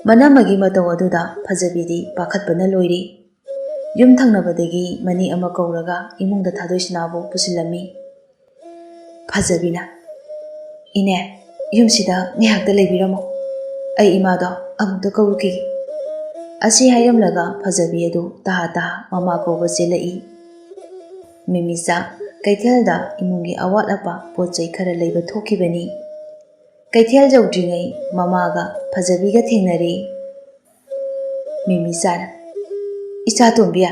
ꯃꯅꯝꯃꯒꯤ ꯃꯇꯧ ꯑꯗꯨꯗ ꯐꯖꯕꯤꯗꯤ ꯄꯥꯈꯠꯄꯅ ꯂꯣꯏꯔꯤ꯫ ꯌꯨꯝ ꯊꯪꯅꯕꯗꯒꯤ ꯃꯅꯦ ꯑꯃ ꯀꯧꯔꯒ ꯏꯃꯨꯡꯗ ꯊꯥꯗꯣꯏꯁꯅꯥꯕꯨ ꯄꯨꯁꯤꯜꯂꯝꯃꯤ꯫ ꯐꯖꯕꯤꯅ, "ꯏꯅꯦ, ꯌꯨꯝꯁꯤꯗ ꯉꯥꯏꯍꯥꯛꯇ ꯂꯩꯕꯤꯔꯝꯃꯣ꯫ ꯑꯩ ꯏꯃꯥꯗꯣ ꯑꯃꯨꯛꯇ ꯀꯧꯔꯨꯈꯤꯒꯦ"꯫ ꯑꯁꯤ ꯍꯥꯏꯔꯝꯂꯒ ꯐꯖꯕꯤ ꯑꯗꯨ ꯇꯍꯥ ꯇꯍꯥ ꯃꯃꯥ ꯀꯧꯕ ꯆꯦꯜꯂꯛꯏ꯫ ꯃꯤꯃꯤꯆꯥ, ꯀꯩꯊꯦꯜꯗ ꯏꯃꯨꯡꯒꯤ ꯑꯋꯥꯠ ꯑꯄꯥ ꯄꯣꯠ ꯆꯩ ꯈꯔ ꯂꯩꯕ ꯊꯣꯛꯈꯤꯕꯅꯤ꯫ ꯀꯩꯊꯦꯜ ꯌꯧꯗ꯭ꯔꯤꯉꯩ ꯃꯃꯥꯒ ꯐꯖꯕꯤꯒ ꯊꯦꯡꯅꯔꯦ꯫ ꯃꯤꯃꯤꯆꯥꯅ, "ꯏꯆꯥ ꯇꯣꯝꯕꯤ,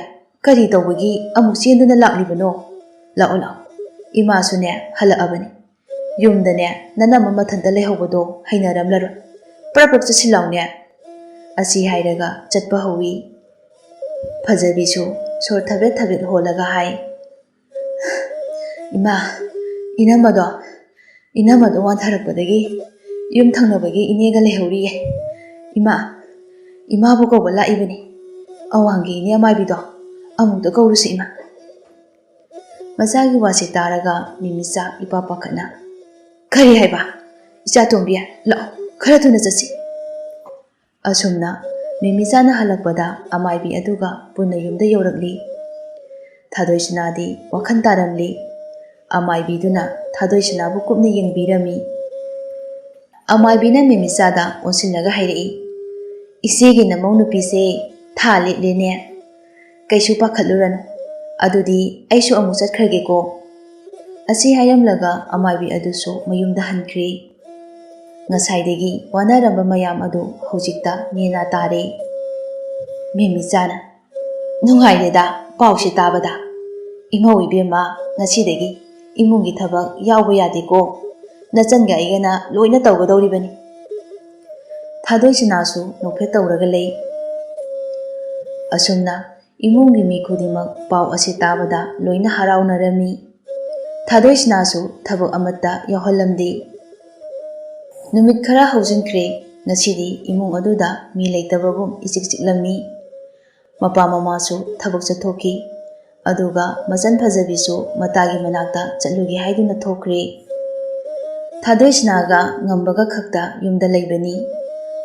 ꯀꯔꯤ ꯇꯧꯕꯒꯤ ꯑꯃꯨꯛ ꯆꯦꯟꯗꯨꯅ ꯂꯥꯛꯂꯤꯕꯅꯣ? ꯂꯥꯛꯑꯣ, ꯂꯥꯛꯑꯣ, ꯏꯃꯥꯁꯨꯅꯦ ꯍꯜꯂꯛꯑꯕꯅꯤ꯫ ꯌꯨꯝꯗꯅꯦ ꯅꯅꯝꯃ ꯃꯊꯟꯇ ꯂꯩꯍꯧꯕꯗꯣ ꯍꯩꯅꯔꯝꯂꯔꯣꯏ꯫ ꯄ꯭ꯔꯞ ꯄ꯭ꯔꯞ ꯆꯠꯁꯤꯜꯂꯥꯎꯅꯦ꯫" ꯑꯁꯤ ꯍꯥꯏꯔꯒ ꯆꯠꯄ ꯍꯧꯏ꯫ ꯐꯖꯕꯤꯁꯨ ꯁꯣꯔ ꯊꯕꯦꯠ ꯊꯕꯦꯠ ꯍꯣꯜꯂꯒ ꯍꯥꯏ, "ꯏꯃꯥ, ꯏꯅꯝꯃꯗꯣ, ꯏꯅꯝꯃꯗꯣ ꯋꯥꯟꯊꯔꯛꯄꯗꯒꯤ ꯌꯨꯝ ꯊꯪꯅꯕꯒꯤ ꯏꯅꯦꯒ ꯂꯩꯍꯧꯔꯤꯌꯦ꯫ ꯏꯃꯥ, ꯏꯃꯥꯕꯨ ꯀꯧꯕ ꯂꯥꯛꯏꯕꯅꯤ꯫ ꯑꯋꯥꯡꯒꯤ ꯏꯅꯦ ꯑꯃꯥꯏꯕꯤꯗꯣ ꯑꯃꯨꯛꯇ ꯀꯧꯔꯨꯁꯤ, ꯏꯃꯥ꯫" ꯃꯆꯥꯒꯤ ꯋꯥꯁꯤ ꯇꯥꯔꯒ ꯃꯤꯃꯤꯆꯥ ꯏꯄꯥ ꯄꯥꯈꯠꯅ, "ꯀꯔꯤ ꯍꯥꯏꯕ? ꯏꯆꯥ ꯇꯣꯝꯕꯤ, ꯂꯥꯛꯑꯣ, ꯈꯔ ꯊꯨꯅ ꯆꯠꯁꯤ꯫" ꯑꯁꯨꯝꯅ ꯃꯤꯃꯤꯆꯥꯅ ꯍꯜꯂꯛꯄꯗ ꯑꯃꯥꯏꯕꯤ ꯑꯗꯨꯒ ꯄꯨꯟꯅ ꯌꯨꯝꯗ ꯌꯧꯔꯛꯂꯤ꯫ ꯊꯥꯗꯣꯏꯁꯅꯥꯗꯤ ꯋꯥꯈꯜ ꯇꯥꯔꯝꯂꯤ꯫ ꯑꯃꯥꯏꯕꯤꯗꯨꯅ ꯊꯥꯗꯣꯏꯁꯅꯥꯕꯨ ꯀꯨꯞꯅ ꯌꯦꯡꯕꯤꯔꯝꯃꯤ꯫ ꯑꯃꯥꯏꯕꯤꯅ ꯃꯤꯃꯤꯆꯥꯗ ꯑꯣꯟꯁꯤꯜꯂꯒ ꯍꯥꯏꯔꯛꯏ, "ꯏꯆꯦꯒꯤ ꯅꯃꯧ ꯅꯨꯄꯤꯁꯦ ꯊꯥ ꯂꯤꯠꯂꯦꯅꯦ꯫ ꯀꯩꯁꯨ ꯄꯥꯈꯠꯂꯨꯔꯅꯨ꯫ ꯑꯗꯨꯗꯤ ꯑꯩꯁꯨ ꯑꯃꯨꯛ ꯆꯠꯈ꯭ꯔꯒꯦꯀꯣ꯫" ꯑꯁꯤ ꯍꯥꯏꯔꯝꯂꯒ ꯑꯃꯥꯏꯕꯤ ꯑꯗꯨꯁꯨ ꯃꯌꯨꯝꯗ ꯍꯟꯈ꯭ꯔꯦ꯫ ꯉꯁꯥꯏꯗꯒꯤ ꯋꯥꯅꯔꯝꯕ ꯃꯌꯥꯝ ꯑꯗꯨ ꯍꯧꯖꯤꯛꯇ ꯅꯦꯅꯥ ꯇꯥꯔꯦ꯫ ꯃꯤꯃꯤꯆꯥꯅ, "ꯅꯨꯡꯉꯥꯏꯔꯦꯗ ꯄꯥꯎꯁꯦ ꯇꯥꯕꯗ꯫ ꯏꯃꯧ ꯏꯕꯦꯝꯃ, ꯉꯁꯤꯗꯒꯤ ꯏꯃꯨꯡꯒꯤ ꯊꯕꯛ ꯌꯥꯎꯕ ꯌꯥꯗꯦꯀꯣ꯫ ꯅꯆꯟꯒ ꯑꯩꯒꯅ ꯂꯣꯏꯅ ꯇꯧꯒꯗꯧꯔꯤꯕꯅꯤ꯫" ꯊꯥꯗꯣꯏꯁꯅꯥꯁꯨ ꯅꯣꯛꯐꯦꯠ ꯇꯧꯔꯒ ꯂꯩ꯫ ꯑꯁꯨꯝꯅ ꯏꯃꯨꯡꯒꯤ ꯃꯤ ꯈꯨꯗꯤꯡꯃꯛ ꯄꯥꯎ ꯑꯁꯤ ꯇꯥꯕꯗ ꯂꯣꯏꯅ ꯍꯔꯥꯎꯅꯔꯝꯃꯤ꯫ ꯊꯥꯗꯣꯏꯁꯅꯥꯁꯨ ꯊꯕꯛ ꯑꯃꯠꯇ ꯌꯥꯎꯍꯜꯂꯝꯗꯦ꯫ ꯅꯨꯃꯤꯠ ꯈꯔ ꯍꯧꯖꯤꯟꯈ꯭ꯔꯦ꯫ ꯉꯁꯤꯗꯤ ꯏꯃꯨꯡ ꯑꯗꯨꯗ ꯃꯤ ꯂꯩꯇꯕꯒꯨꯝ ꯏꯆꯤꯛ ꯆꯤꯛꯂꯝꯃꯤ꯫ ꯃꯄꯥ ꯃꯃꯥꯁꯨ ꯊꯕꯛ ꯆꯠꯊꯣꯛꯈꯤ꯫ ꯑꯗꯨꯒ ꯃꯆꯟ ꯐꯖꯕꯤꯁꯨ ꯃꯇꯥꯒꯤ ꯃꯅꯥꯛꯇ ꯆꯠꯂꯨꯒꯦ ꯍꯥꯏꯗꯨꯅ ꯊꯣꯛꯈ꯭ꯔꯦ꯫ ꯊꯥꯗꯣꯏꯁꯅꯥꯒ ꯉꯝꯕꯒ ꯈꯛꯇ ꯌꯨꯝꯗ ꯂꯩꯕꯅꯤ꯫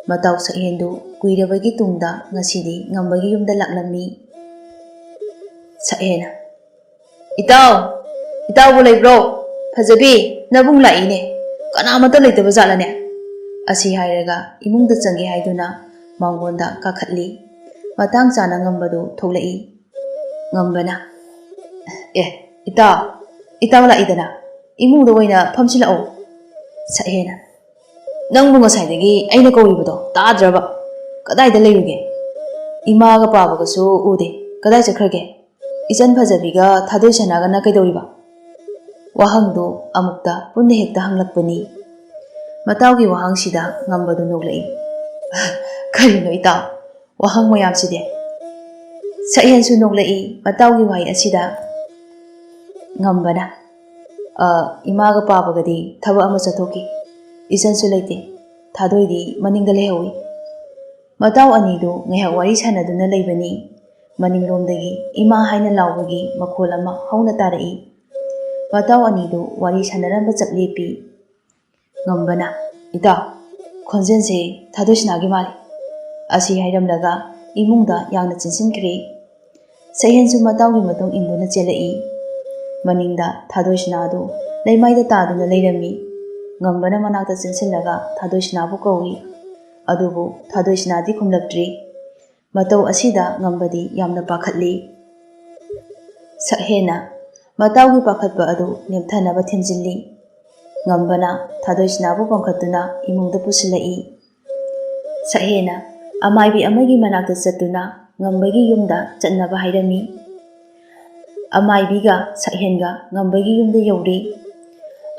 ꯃꯇꯥꯎ ꯁꯛꯍꯦꯟꯗꯨ ꯀꯨꯏꯔꯕꯒꯤ ꯇꯨꯡꯗ ꯉꯁꯤꯗꯤ ꯉꯝꯕꯒꯤ ꯌꯨꯝꯗ ꯂꯥꯛꯂꯝꯃꯤ꯫ ꯁꯛꯍꯦꯟꯅ, "ꯏꯇꯥꯎ, ꯏꯇꯥꯎꯕꯨ ꯂꯩꯕ꯭ꯔꯣ? ꯐꯖꯕꯤ, ꯅꯕꯨꯡ ꯂꯥꯛꯏꯅꯦ꯫ ꯀꯅꯥꯃꯠꯇ ꯂꯩꯇꯕ ꯖꯥꯠꯂꯅꯦ?" ꯑꯁꯤ ꯍꯥꯏꯔꯒ ꯏꯃꯨꯡꯗ ꯆꯪꯒꯦ ꯍꯥꯏꯗꯨꯅ ꯃꯥꯡꯒꯣꯟꯗ ꯀꯥꯈꯠꯂꯤ꯫ ꯃꯇꯥꯡ ꯆꯥꯅ ꯉꯝꯕꯗꯨ ꯊꯣꯛꯂꯛꯏ꯫ ꯉꯝꯕꯅ, "ꯑꯦ, ꯏꯇꯥꯎ, ꯏꯇꯥꯎ ꯂꯥꯛꯏꯗꯅ, ꯏꯃꯨꯡꯗ ꯑꯣꯏꯅ ꯐꯝꯁꯤꯜꯂꯛꯑꯣ꯫" ꯁꯛꯍꯦꯟꯅ, "ꯅꯪꯕꯨ ꯉꯁꯥꯏꯗꯒꯤ ꯑꯩꯅ ꯀꯧꯔꯤꯕꯗꯣ ꯇꯥꯗ꯭ꯔꯕ? ꯀꯗꯥꯏꯗ ꯂꯩꯔꯨꯒꯦ? ꯏꯃꯥꯒ ꯄꯥꯕꯒꯁꯨ ꯎꯗꯦ꯫ ꯀꯗꯥꯏ ꯆꯠꯈ꯭ꯔꯒꯦ? ꯏꯆꯟ ꯐꯖꯕꯤꯒ ꯊꯥꯗꯣꯏ ꯁꯅꯥꯒꯅ ꯀꯩꯗꯧꯔꯤꯕ?" ꯋꯥꯍꯪꯗꯨ ꯑꯃꯨꯛꯇ ꯄꯨꯟꯅ ꯍꯦꯛꯇ ꯍꯪꯂꯛꯄꯅꯤ꯫ ꯃꯇꯥꯎꯒꯤ ꯋꯥꯍꯪꯁꯤꯗ ꯉꯝꯕꯗꯨ ꯅꯣꯛꯂꯛꯏ꯫ "ꯀꯔꯤꯅꯣ ꯏꯇꯥꯎ, ꯋꯥꯍꯪ ꯃꯌꯥꯝꯁꯤꯗꯤ?" ꯁꯛꯍꯦꯟꯁꯨ ꯅꯣꯛꯂꯛꯏ ꯃꯇꯥꯎꯒꯤ ꯋꯥꯍꯩ ꯑꯁꯤꯗ꯫ ꯉꯝꯕꯅ, "ꯑ, ꯏꯃꯥꯒ ꯄꯥꯕꯒꯗꯤ ꯊꯕꯛ ꯑꯃ ꯆꯠꯊꯣꯛꯈꯤ꯫ ꯏꯆꯟꯁꯨ ꯂꯩꯇꯦ꯫ ꯊꯥꯗꯣꯏꯗꯤ ꯃꯅꯤꯡꯗ ꯂꯩꯍꯧꯏ꯫" ꯃꯇꯥꯎ ꯑꯅꯤꯗꯨ ꯉꯥꯏꯍꯥꯛ ꯋꯥꯔꯤ ꯁꯥꯟꯅꯗꯨꯅ ꯂꯩꯕꯅꯤ꯫ ꯃꯅꯤꯡꯂꯣꯝꯗꯒꯤ ꯏꯃꯥ ꯍꯥꯏꯅ ꯂꯥꯎꯕꯒꯤ ꯃꯈꯣꯜ ꯑꯃ ꯍꯧꯅ ꯇꯥꯔꯛꯏ꯫ ꯃꯇꯥꯎ ꯑꯅꯤꯗꯨ ꯋꯥꯔꯤ ꯁꯥꯟꯅꯔꯝꯕ ꯆꯞ ꯂꯦꯞꯄꯤ꯫ ꯉꯝꯕꯅ, "ꯏꯇꯥꯎ, ꯈꯣꯟꯖꯦꯜꯁꯦ ꯊꯥꯗꯣꯏꯁꯅꯥꯒꯤ ꯃꯥꯜꯂꯤ꯫" ꯑꯁꯤ ꯍꯥꯏꯔꯝꯂꯒ ꯏꯃꯨꯡꯗ ꯌꯥꯡꯅ ꯆꯦꯟꯁꯤꯟꯈ꯭ꯔꯦ꯫ ꯁꯛꯍꯦꯟꯁꯨ ꯃꯇꯥꯎꯒꯤ ꯃꯇꯨꯡ ꯏꯟꯗꯨꯅ ꯆꯦꯜꯂꯛꯏ꯫ ꯃꯅꯤꯡꯗ ꯊꯥꯗꯣꯏꯁꯅꯥꯗꯨ ꯂꯩꯃꯥꯏꯗ ꯇꯥꯗꯨꯅ ꯂꯩꯔꯝꯃꯤ꯫ ꯉꯝꯕꯅ ꯃꯅꯥꯛꯇ ꯆꯦꯟꯁꯤꯜꯂꯒ ꯊꯥꯗꯣꯏꯁꯅꯥꯕꯨ ꯀꯧꯏ꯫ ꯑꯗꯨꯕꯨ ꯊꯥꯗꯣꯏꯁꯅꯥꯗꯤ ꯈꯨꯝꯂꯛꯇ꯭ꯔꯤ꯫ ꯃꯇꯧ ꯑꯁꯤꯗ ꯉꯝꯕꯗꯤ ꯌꯥꯝꯅ ꯄꯥꯈꯠꯂꯤ꯫ ꯁꯛꯍꯦꯟꯅ ꯃꯇꯥꯎꯒꯤ ꯄꯥꯈꯠꯄ ꯑꯗꯨ ꯅꯦꯝꯊꯅꯕ ꯊꯦꯝꯖꯤꯜꯂꯤ꯫ ꯉꯝꯕꯅ ꯊꯥꯗꯣꯏꯁꯅꯥꯕꯨ ꯄꯝꯈꯠꯇꯨꯅ ꯏꯃꯨꯡꯗ ꯄꯨꯁꯤꯜꯂꯛꯏ꯫ ꯁꯛꯍꯦꯟꯅ ꯑꯃꯥꯏꯕꯤ ꯑꯃꯒꯤ ꯃꯅꯥꯛꯇ ꯆꯠꯇꯨꯅ ꯉꯝꯕꯒꯤ ꯌꯨꯝꯗ ꯆꯠꯅꯕ ꯍꯥꯏꯔꯝꯃꯤ꯫ ꯑꯃꯥꯏꯕꯤꯒ ꯁꯛꯍꯦꯟꯒ ꯉꯝꯕꯒꯤ ꯌꯨꯝꯗ ꯌꯧꯔꯦ꯫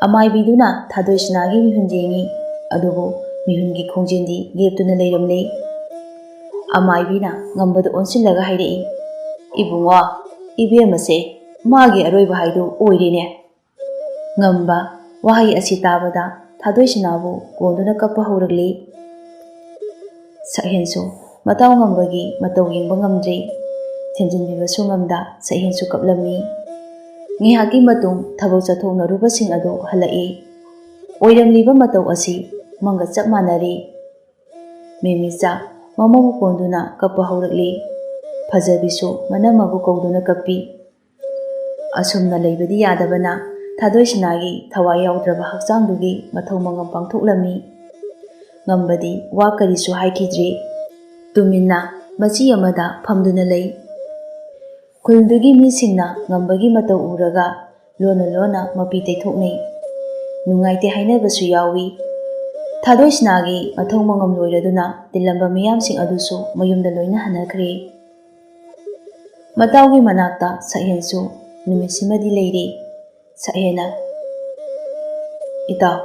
ꯑꯃꯥꯏꯕꯤꯗꯨꯅ ꯊꯥꯗꯣꯏꯁꯅꯥꯒꯤ ꯃꯤꯍꯨꯟ ꯌꯦꯡꯉꯤ, ꯑꯗꯨꯕꯨ ꯃꯤꯍꯨꯟꯒꯤ ꯈꯣꯡꯖꯦꯜꯗꯤ ꯂꯦꯞꯇꯨꯅ ꯂꯩꯔꯝꯂꯦ꯫ ꯑꯃꯥꯏꯕꯤꯅ ꯉꯝꯕꯗ ꯑꯣꯟꯁꯤꯜꯂꯒ ꯍꯥꯏꯔꯛꯏ, "ꯏꯕꯨꯡꯉꯣ, ꯏꯕꯦꯝꯃꯁꯦ ꯃꯥꯒꯤ ꯑꯔꯣꯏꯕ ꯍꯥꯏꯗꯨ ꯑꯣꯏꯔꯦꯅꯦ꯫" ꯉꯝꯕ ꯋꯥꯍꯩ ꯑꯁꯤ ꯇꯥꯕꯗ ꯊꯥꯗꯣꯏꯁꯅꯥꯕꯨ ꯀꯣꯟꯗꯨꯅ ꯀꯞꯄ ꯍꯧꯔꯛꯂꯤ꯫ ꯁꯛꯍꯦꯟꯁꯨ ꯃꯇꯥꯎ ꯉꯝꯕꯒꯤ ꯃꯇꯧ ꯌꯦꯡꯕ ꯉꯝꯗ꯭ꯔꯦ꯫ ꯊꯦꯝꯖꯤꯟꯕꯤꯕꯁꯨ ꯉꯝꯗ ꯁꯛꯍꯦꯟꯁꯨ ꯀꯞꯂꯝꯃꯤ꯫ ꯉꯥꯏꯍꯥꯛꯀꯤ ꯃꯇꯨꯡ ꯊꯕꯛ ꯆꯠꯊꯣꯛꯅꯔꯨꯕꯁꯤꯡ ꯑꯗꯨ ꯍꯜꯂꯛꯏ꯫ ꯑꯣꯏꯔꯝꯂꯤꯕ ꯃꯇꯧ ꯑꯁꯤ ꯃꯪꯒ ꯆꯞ ꯃꯥꯟꯅꯔꯦ꯫ ꯃꯦꯃꯤꯆꯥ ꯃꯃꯧꯕꯨ ꯀꯣꯟꯗꯨꯅ ꯀꯞꯄ ꯍꯧꯔꯛꯂꯤ꯫ ꯐꯖꯕꯤꯁꯨ ꯃꯅꯝꯃꯕꯨ ꯀꯧꯗꯨꯅ ꯀꯞꯄꯤ꯫ ꯑꯁꯨꯝꯅ ꯂꯩꯕꯗꯤ ꯌꯥꯗꯕꯅ ꯊꯥꯗꯣꯏꯁꯅꯥꯒꯤ ꯊꯋꯥꯏ ꯌꯥꯎꯗ꯭ꯔꯕ ꯍꯛꯆꯥꯡꯗꯨꯒꯤ ꯃꯊꯧ ꯃꯉꯝ ꯄꯥꯡꯊꯣꯛꯂꯝꯃꯤ꯫ ꯉꯝꯕꯗꯤ ꯋꯥ ꯀꯔꯤꯁꯨ ꯍꯥꯏꯈꯤꯗ꯭ꯔꯤ꯫ ꯇꯨꯃꯤꯟꯅ ꯃꯆꯤ ꯑꯃꯗ ꯐꯝꯗꯨꯅ ꯂꯩ꯫ ꯈꯨꯜꯗꯨꯒꯤ ꯃꯤꯁꯤꯡꯅ ꯉꯝꯕꯒꯤ ꯃꯇꯧ ꯎꯔꯒ ꯂꯣꯟꯅ ꯂꯣꯟꯅ ꯃꯄꯤ ꯇꯩꯊꯣꯛꯅꯩ꯫ ꯅꯨꯡꯉꯥꯏꯇꯦ ꯍꯥꯏꯅꯕꯁꯨ ꯌꯥꯎꯏ꯫ ꯊꯥꯗꯣꯏꯁꯅꯥꯒꯤ ꯃꯊꯧ ꯃꯉꯝ ꯂꯣꯏꯔꯗꯨꯅ ꯇꯤꯜꯂꯝꯕ ꯃꯤꯌꯥꯝꯁꯤꯡ ꯑꯗꯨꯁꯨ ꯃꯌꯨꯝꯗ ꯂꯣꯏꯅ ꯍꯟꯅꯈ꯭ꯔꯦ꯫ ꯃꯇꯥꯎꯒꯤ ꯃꯅꯥꯛꯇ ꯁꯛꯍꯦꯟꯁꯨ ꯅꯨꯃꯤꯠꯁꯤꯃꯗꯤ ꯂꯩꯔꯤ꯫ ꯁꯛꯍꯦꯟꯅ, "ꯏꯇꯥꯎ,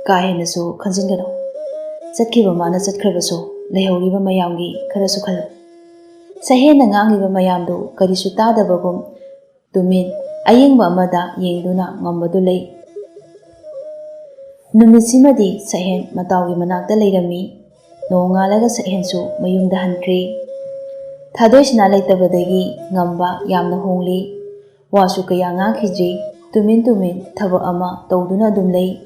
ꯀꯥ ꯍꯦꯟꯅꯁꯨ ꯈꯟꯖꯤꯟꯒꯅꯨ꯫ ꯆꯠꯈꯤꯕ ꯃꯥꯅ ꯆꯠꯈ꯭ꯔꯕꯁꯨ ꯂꯩꯍꯧꯔꯤꯕ ꯃꯌꯥꯝꯒꯤ ꯈꯔꯁꯨ ꯈꯜꯂꯨ꯫" ꯁꯛꯍꯦꯟꯅ ꯉꯥꯡꯂꯤꯕ ꯃꯌꯥꯝꯗꯨ ꯀꯔꯤꯁꯨ ꯇꯥꯗꯕꯒꯨꯝ ꯇꯨꯃꯤꯟ ꯑꯌꯦꯡꯕ ꯑꯃꯗ ꯌꯦꯡꯗꯨꯅ ꯉꯝꯕꯗꯨ ꯂꯩ꯫ ꯅꯨꯃꯤꯠꯁꯤꯃꯗꯤ ꯁꯛꯍꯦꯟ ꯃꯇꯥꯎꯒꯤ ꯃꯅꯥꯛꯇ ꯂꯩꯔꯝꯃꯤ꯫ ꯅꯣꯡꯉꯥꯜꯂꯒ ꯁꯛꯍꯦꯟꯁꯨ ꯃꯌꯨꯝꯗ ꯍꯟꯈ꯭ꯔꯦ꯫ ꯊꯥꯗꯣꯏꯁꯅꯥ ꯂꯩꯇꯕꯗꯒꯤ ꯉꯝꯕ ꯌꯥꯝꯅ ꯍꯣꯡꯂꯦ꯫ ꯋꯥꯁꯨ ꯀꯌꯥ ꯉꯥꯡꯈꯤꯗ꯭ꯔꯤ꯫ ꯇꯨꯃꯤꯟ ꯇꯨꯃꯤꯟ ꯊꯕꯛ ꯑꯃ ꯇꯧꯗꯨꯅ ꯑꯗꯨꯝ ꯂꯩ꯫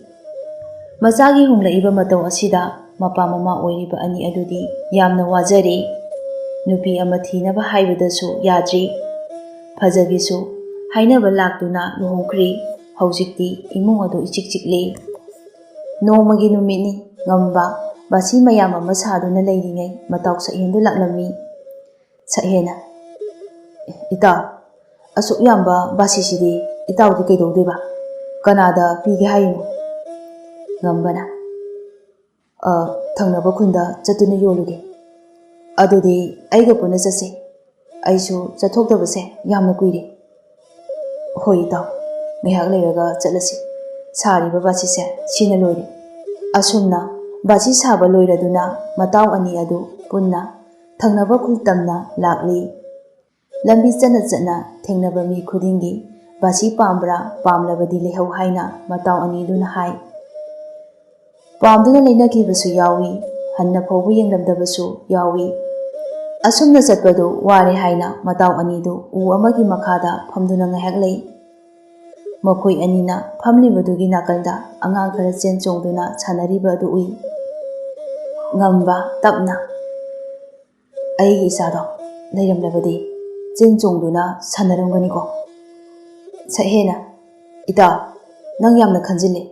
ꯃꯆꯥꯒꯤ ꯍꯣꯡꯂꯛꯏꯕ ꯃꯇꯧ ꯑꯁꯤꯗ ꯃꯄꯥ ꯃꯃꯥ ꯑꯣꯏꯔꯤꯕ ꯑꯅꯤ ꯑꯗꯨꯗꯤ ꯌꯥꯝꯅ ꯋꯥꯖꯔꯦ꯫ ꯅꯨꯄꯤ ꯑꯃ ꯊꯤꯅꯕ ꯍꯥꯏꯕꯗꯁꯨ ꯌꯥꯗ꯭ꯔꯤ꯫ ꯐꯖꯕꯤꯁꯨ ꯍꯥꯏꯅꯕ ꯂꯥꯛꯇꯨꯅ ꯂꯨꯍꯣꯡꯈ꯭ꯔꯦ꯫ ꯍꯧꯖꯤꯛꯇꯤ ꯏꯃꯨꯡ ꯑꯗꯨ ꯏꯆꯤꯛ ꯆꯤꯛꯂꯦ꯫ ꯅꯣꯡꯃꯒꯤ ꯅꯨꯃꯤꯠꯅꯤ꯫ ꯉꯝꯕ ꯕꯥꯁꯤ ꯃꯌꯥꯝ ꯑꯃ ꯁꯥꯗꯨꯅ ꯂꯩꯔꯤꯉꯩ ꯃꯇꯥꯎ ꯁꯛꯍꯦꯟꯗꯨ ꯂꯥꯛꯂꯝꯃꯤ꯫ ꯁꯛꯍꯦꯟꯅ, "ꯏꯇꯥꯎ, ꯑꯁꯨꯛ ꯌꯥꯝꯕ ꯕꯥꯁꯤꯁꯤꯗꯤ ꯏꯇꯥꯎꯗꯤ ꯀꯩꯗꯧꯗꯣꯏꯕ? ꯀꯅꯥꯗ ꯄꯤꯒꯦ ꯍꯥꯏꯔꯤꯅꯣ?" ꯉꯝꯕꯅ, "ꯑ, ꯊꯪꯅꯕ ꯈꯨꯟꯗ ꯆꯠꯇꯨꯅ ꯌꯣꯜꯂꯨꯒꯦ꯫ ꯑꯗꯨꯗꯤ ꯑꯩꯒ ꯄꯨꯟꯅ ꯆꯠꯁꯦ꯫ ꯑꯩꯁꯨ ꯆꯠꯊꯣꯛꯇꯕꯁꯦ ꯌꯥꯝꯅ ꯀꯨꯏꯔꯦ꯫" "ꯍꯣꯏ ꯏꯇꯥꯎ, ꯉꯥꯏꯍꯥꯛ ꯂꯩꯔꯒ ꯆꯠꯂꯁꯤ꯫ ꯁꯥꯔꯤꯕ ꯕꯥꯁꯤꯁꯦ ꯁꯤꯅ ꯂꯣꯏꯔꯦ꯫" ꯑꯁꯨꯝꯅ ꯕꯥꯁꯤ ꯁꯥꯕ ꯂꯣꯏꯔꯗꯨꯅ ꯃꯇꯥꯎ ꯑꯅꯤ ꯑꯗꯨ ꯄꯨꯟꯅ ꯊꯪꯅꯕ ꯈꯨꯜ ꯇꯝꯅ ꯂꯥꯛꯂꯤ꯫ ꯂꯝꯕꯤ ꯆꯠꯅ ꯆꯠꯅ ꯊꯦꯡꯅꯕ ꯃꯤ ꯈꯨꯗꯤꯡꯒꯤ ꯕꯥꯁꯤ ꯄꯥꯝꯕ꯭ꯔꯥ ꯄꯥꯝꯂꯕꯗꯤ ꯂꯩꯍꯧ ꯍꯥꯏꯅ ꯃꯇꯥꯎ ꯑꯅꯤꯗꯨꯅ ꯍꯥꯏ꯫ ꯄꯥꯝꯗꯨꯅ ꯂꯩꯅꯈꯤꯕꯁꯨ ꯌꯥꯎꯏ, ꯍꯟꯅ ꯐꯥꯎꯕ ꯌꯦꯡꯂꯝꯗꯕꯁꯨ ꯌꯥꯎꯏ꯫ ꯑꯁꯨꯝꯅ ꯆꯠꯄꯗꯨ ꯋꯥꯔꯦ ꯍꯥꯏꯅ ꯃꯇꯥꯎ ꯑꯅꯤꯗꯨ ꯎ ꯑꯃꯒꯤ ꯃꯈꯥꯗ ꯐꯝꯗꯨꯅ ꯉꯥꯏꯍꯥꯛ ꯂꯩ꯫ ꯃꯈꯣꯏ ꯑꯅꯤꯅ ꯐꯝꯂꯤꯕꯗꯨꯒꯤ ꯅꯥꯀꯜꯗ ꯑꯉꯥꯡ ꯈꯔ ꯆꯦꯟ ꯆꯣꯡꯗꯨꯅ ꯁꯥꯟꯅꯔꯤꯕ ꯑꯗꯨ ꯎꯏ꯫ ꯉꯝꯕ ꯇꯞꯅ, "ꯑꯩꯒꯤ ꯏꯆꯥꯗꯣ ꯂꯩꯔꯝꯂꯕꯗꯤ ꯆꯦꯟ ꯆꯣꯡꯗꯨꯅ ꯁꯥꯟꯅꯔꯝꯒꯅꯤꯀꯣ꯫" ꯁꯛꯍꯦꯟꯅ, "ꯏꯇꯥꯎ, ꯅꯪ ꯌꯥꯝꯅ ꯈꯟꯖꯤꯜꯂꯤ꯫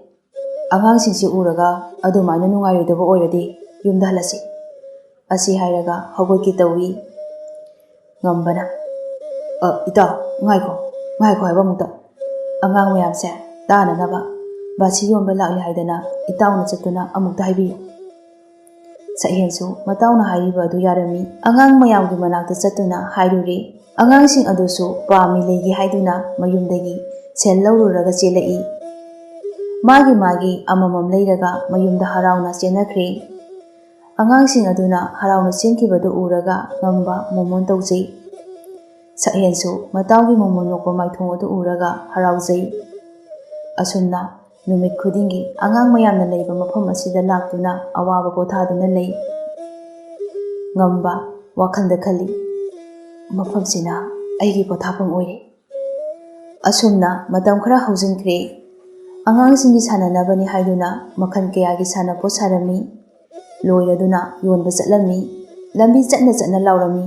ꯑꯉꯥꯡꯁꯤꯡꯁꯤ ꯎꯔꯒ ꯑꯗꯨꯃꯥꯏꯅ ꯅꯨꯡꯉꯥꯏꯔꯣꯏꯗꯕ ꯑꯣꯏꯔꯗꯤ ꯌꯨꯝꯗ ꯍꯜꯂꯁꯤ꯫ ꯑꯁꯤ ꯍꯥꯏꯔꯒ ꯍꯧꯒꯠꯀꯦ ꯇꯧꯏ꯫ ꯉꯝꯕꯅ, "ꯑ, ꯏꯇꯥꯎ, ꯉꯥꯏꯈꯣ, ꯉꯥꯏꯈꯣ ꯍꯥꯏꯕ ꯑꯃꯨꯛꯇ꯫ ꯑꯉꯥꯡ ꯃꯌꯥꯝꯁꯦ ꯇꯥꯅꯅꯕ ꯕꯥꯁꯤ ꯌꯣꯟꯕ ꯂꯥꯛꯂꯤ ꯍꯥꯏꯗꯅ ꯏꯇꯥꯎꯅ ꯆꯠꯇꯨꯅ ꯑꯃꯨꯛꯇ ꯍꯥꯏꯕꯤꯌꯨ꯫" ꯁꯛꯍꯦꯟꯁꯨ ꯃꯇꯥꯎꯅ ꯍꯥꯏꯔꯤꯕ ꯑꯗꯨ ꯌꯥꯔꯝꯃꯤ꯫ ꯑꯉꯥꯡ ꯃꯌꯥꯝꯒꯤ ꯃꯅꯥꯛꯇ ꯆꯠꯇꯨꯅ ꯍꯥꯏꯔꯨꯔꯦ꯫ ꯑꯉꯥꯡꯁꯤꯡ ꯑꯗꯨꯁꯨ ꯄꯥꯝꯃꯤ ꯂꯩꯒꯦ ꯍꯥꯏꯗꯨꯅ ꯃꯌꯨꯝꯗꯒꯤ ꯁꯦꯜ ꯂꯧꯔꯨꯔꯒ ꯆꯦꯜꯂꯛꯏ꯫ ꯃꯥꯒꯤ ꯃꯥꯒꯤ ꯑꯃꯃꯝ ꯂꯩꯔꯒ ꯃꯌꯨꯝꯗ ꯍꯔꯥꯎꯅ ꯆꯦꯟꯅꯈ꯭ꯔꯦ꯫ ꯑꯉꯥꯡꯁꯤꯡ ꯑꯗꯨꯅ ꯍꯔꯥꯎꯅ ꯆꯦꯟꯈꯤꯕꯗꯨ ꯎꯔꯒ ꯉꯝꯕ ꯃꯣꯃꯣꯟ ꯇꯧꯖꯩ꯫ ꯁꯛꯍꯦꯟꯁꯨ ꯃꯇꯥꯎꯒꯤ ꯃꯣꯃꯣꯟ ꯅꯣꯛꯄ ꯃꯥꯏꯊꯣꯡ ꯑꯗꯨ ꯎꯔꯒ ꯍꯔꯥꯎꯖꯩ꯫ ꯑꯁꯨꯝꯅ ꯅꯨꯃꯤꯠ ꯈꯨꯗꯤꯡꯒꯤ ꯑꯉꯥꯡ ꯃꯌꯥꯝꯅ ꯂꯩꯕ ꯃꯐꯝ ꯑꯁꯤꯗ ꯂꯥꯛꯇꯨꯅ ꯑꯋꯥꯕ ꯄꯣꯊꯥꯗꯨꯅ ꯂꯩ꯫ ꯉꯝꯕ ꯋꯥꯈꯜꯗ ꯈꯜꯂꯤ, "ꯃꯐꯝꯁꯤꯅ ꯑꯩꯒꯤ ꯄꯣꯊꯥꯐꯝ ꯑꯣꯏꯔꯦ꯫" ꯑꯁꯨꯝꯅ ꯃꯇꯝ ꯈꯔ ꯍꯧꯖꯤꯟꯈ꯭ꯔꯦ꯫ ꯑꯉꯥꯡꯁꯤꯡꯒꯤ ꯁꯥꯟꯅꯅꯕꯅꯤ ꯍꯥꯏꯗꯨꯅ ꯃꯈꯜ ꯀꯌꯥꯒꯤ ꯁꯥꯟꯅꯄꯣꯠ ꯁꯥꯔꯝꯃꯤ꯫ ꯂꯣꯏꯔꯗꯨꯅ ꯌꯣꯟꯕ ꯆꯠꯂꯝꯃꯤ꯫ ꯂꯝꯕꯤ ꯆꯠꯅ ꯆꯠꯅ ꯂꯥꯎꯔꯝꯃꯤ꯫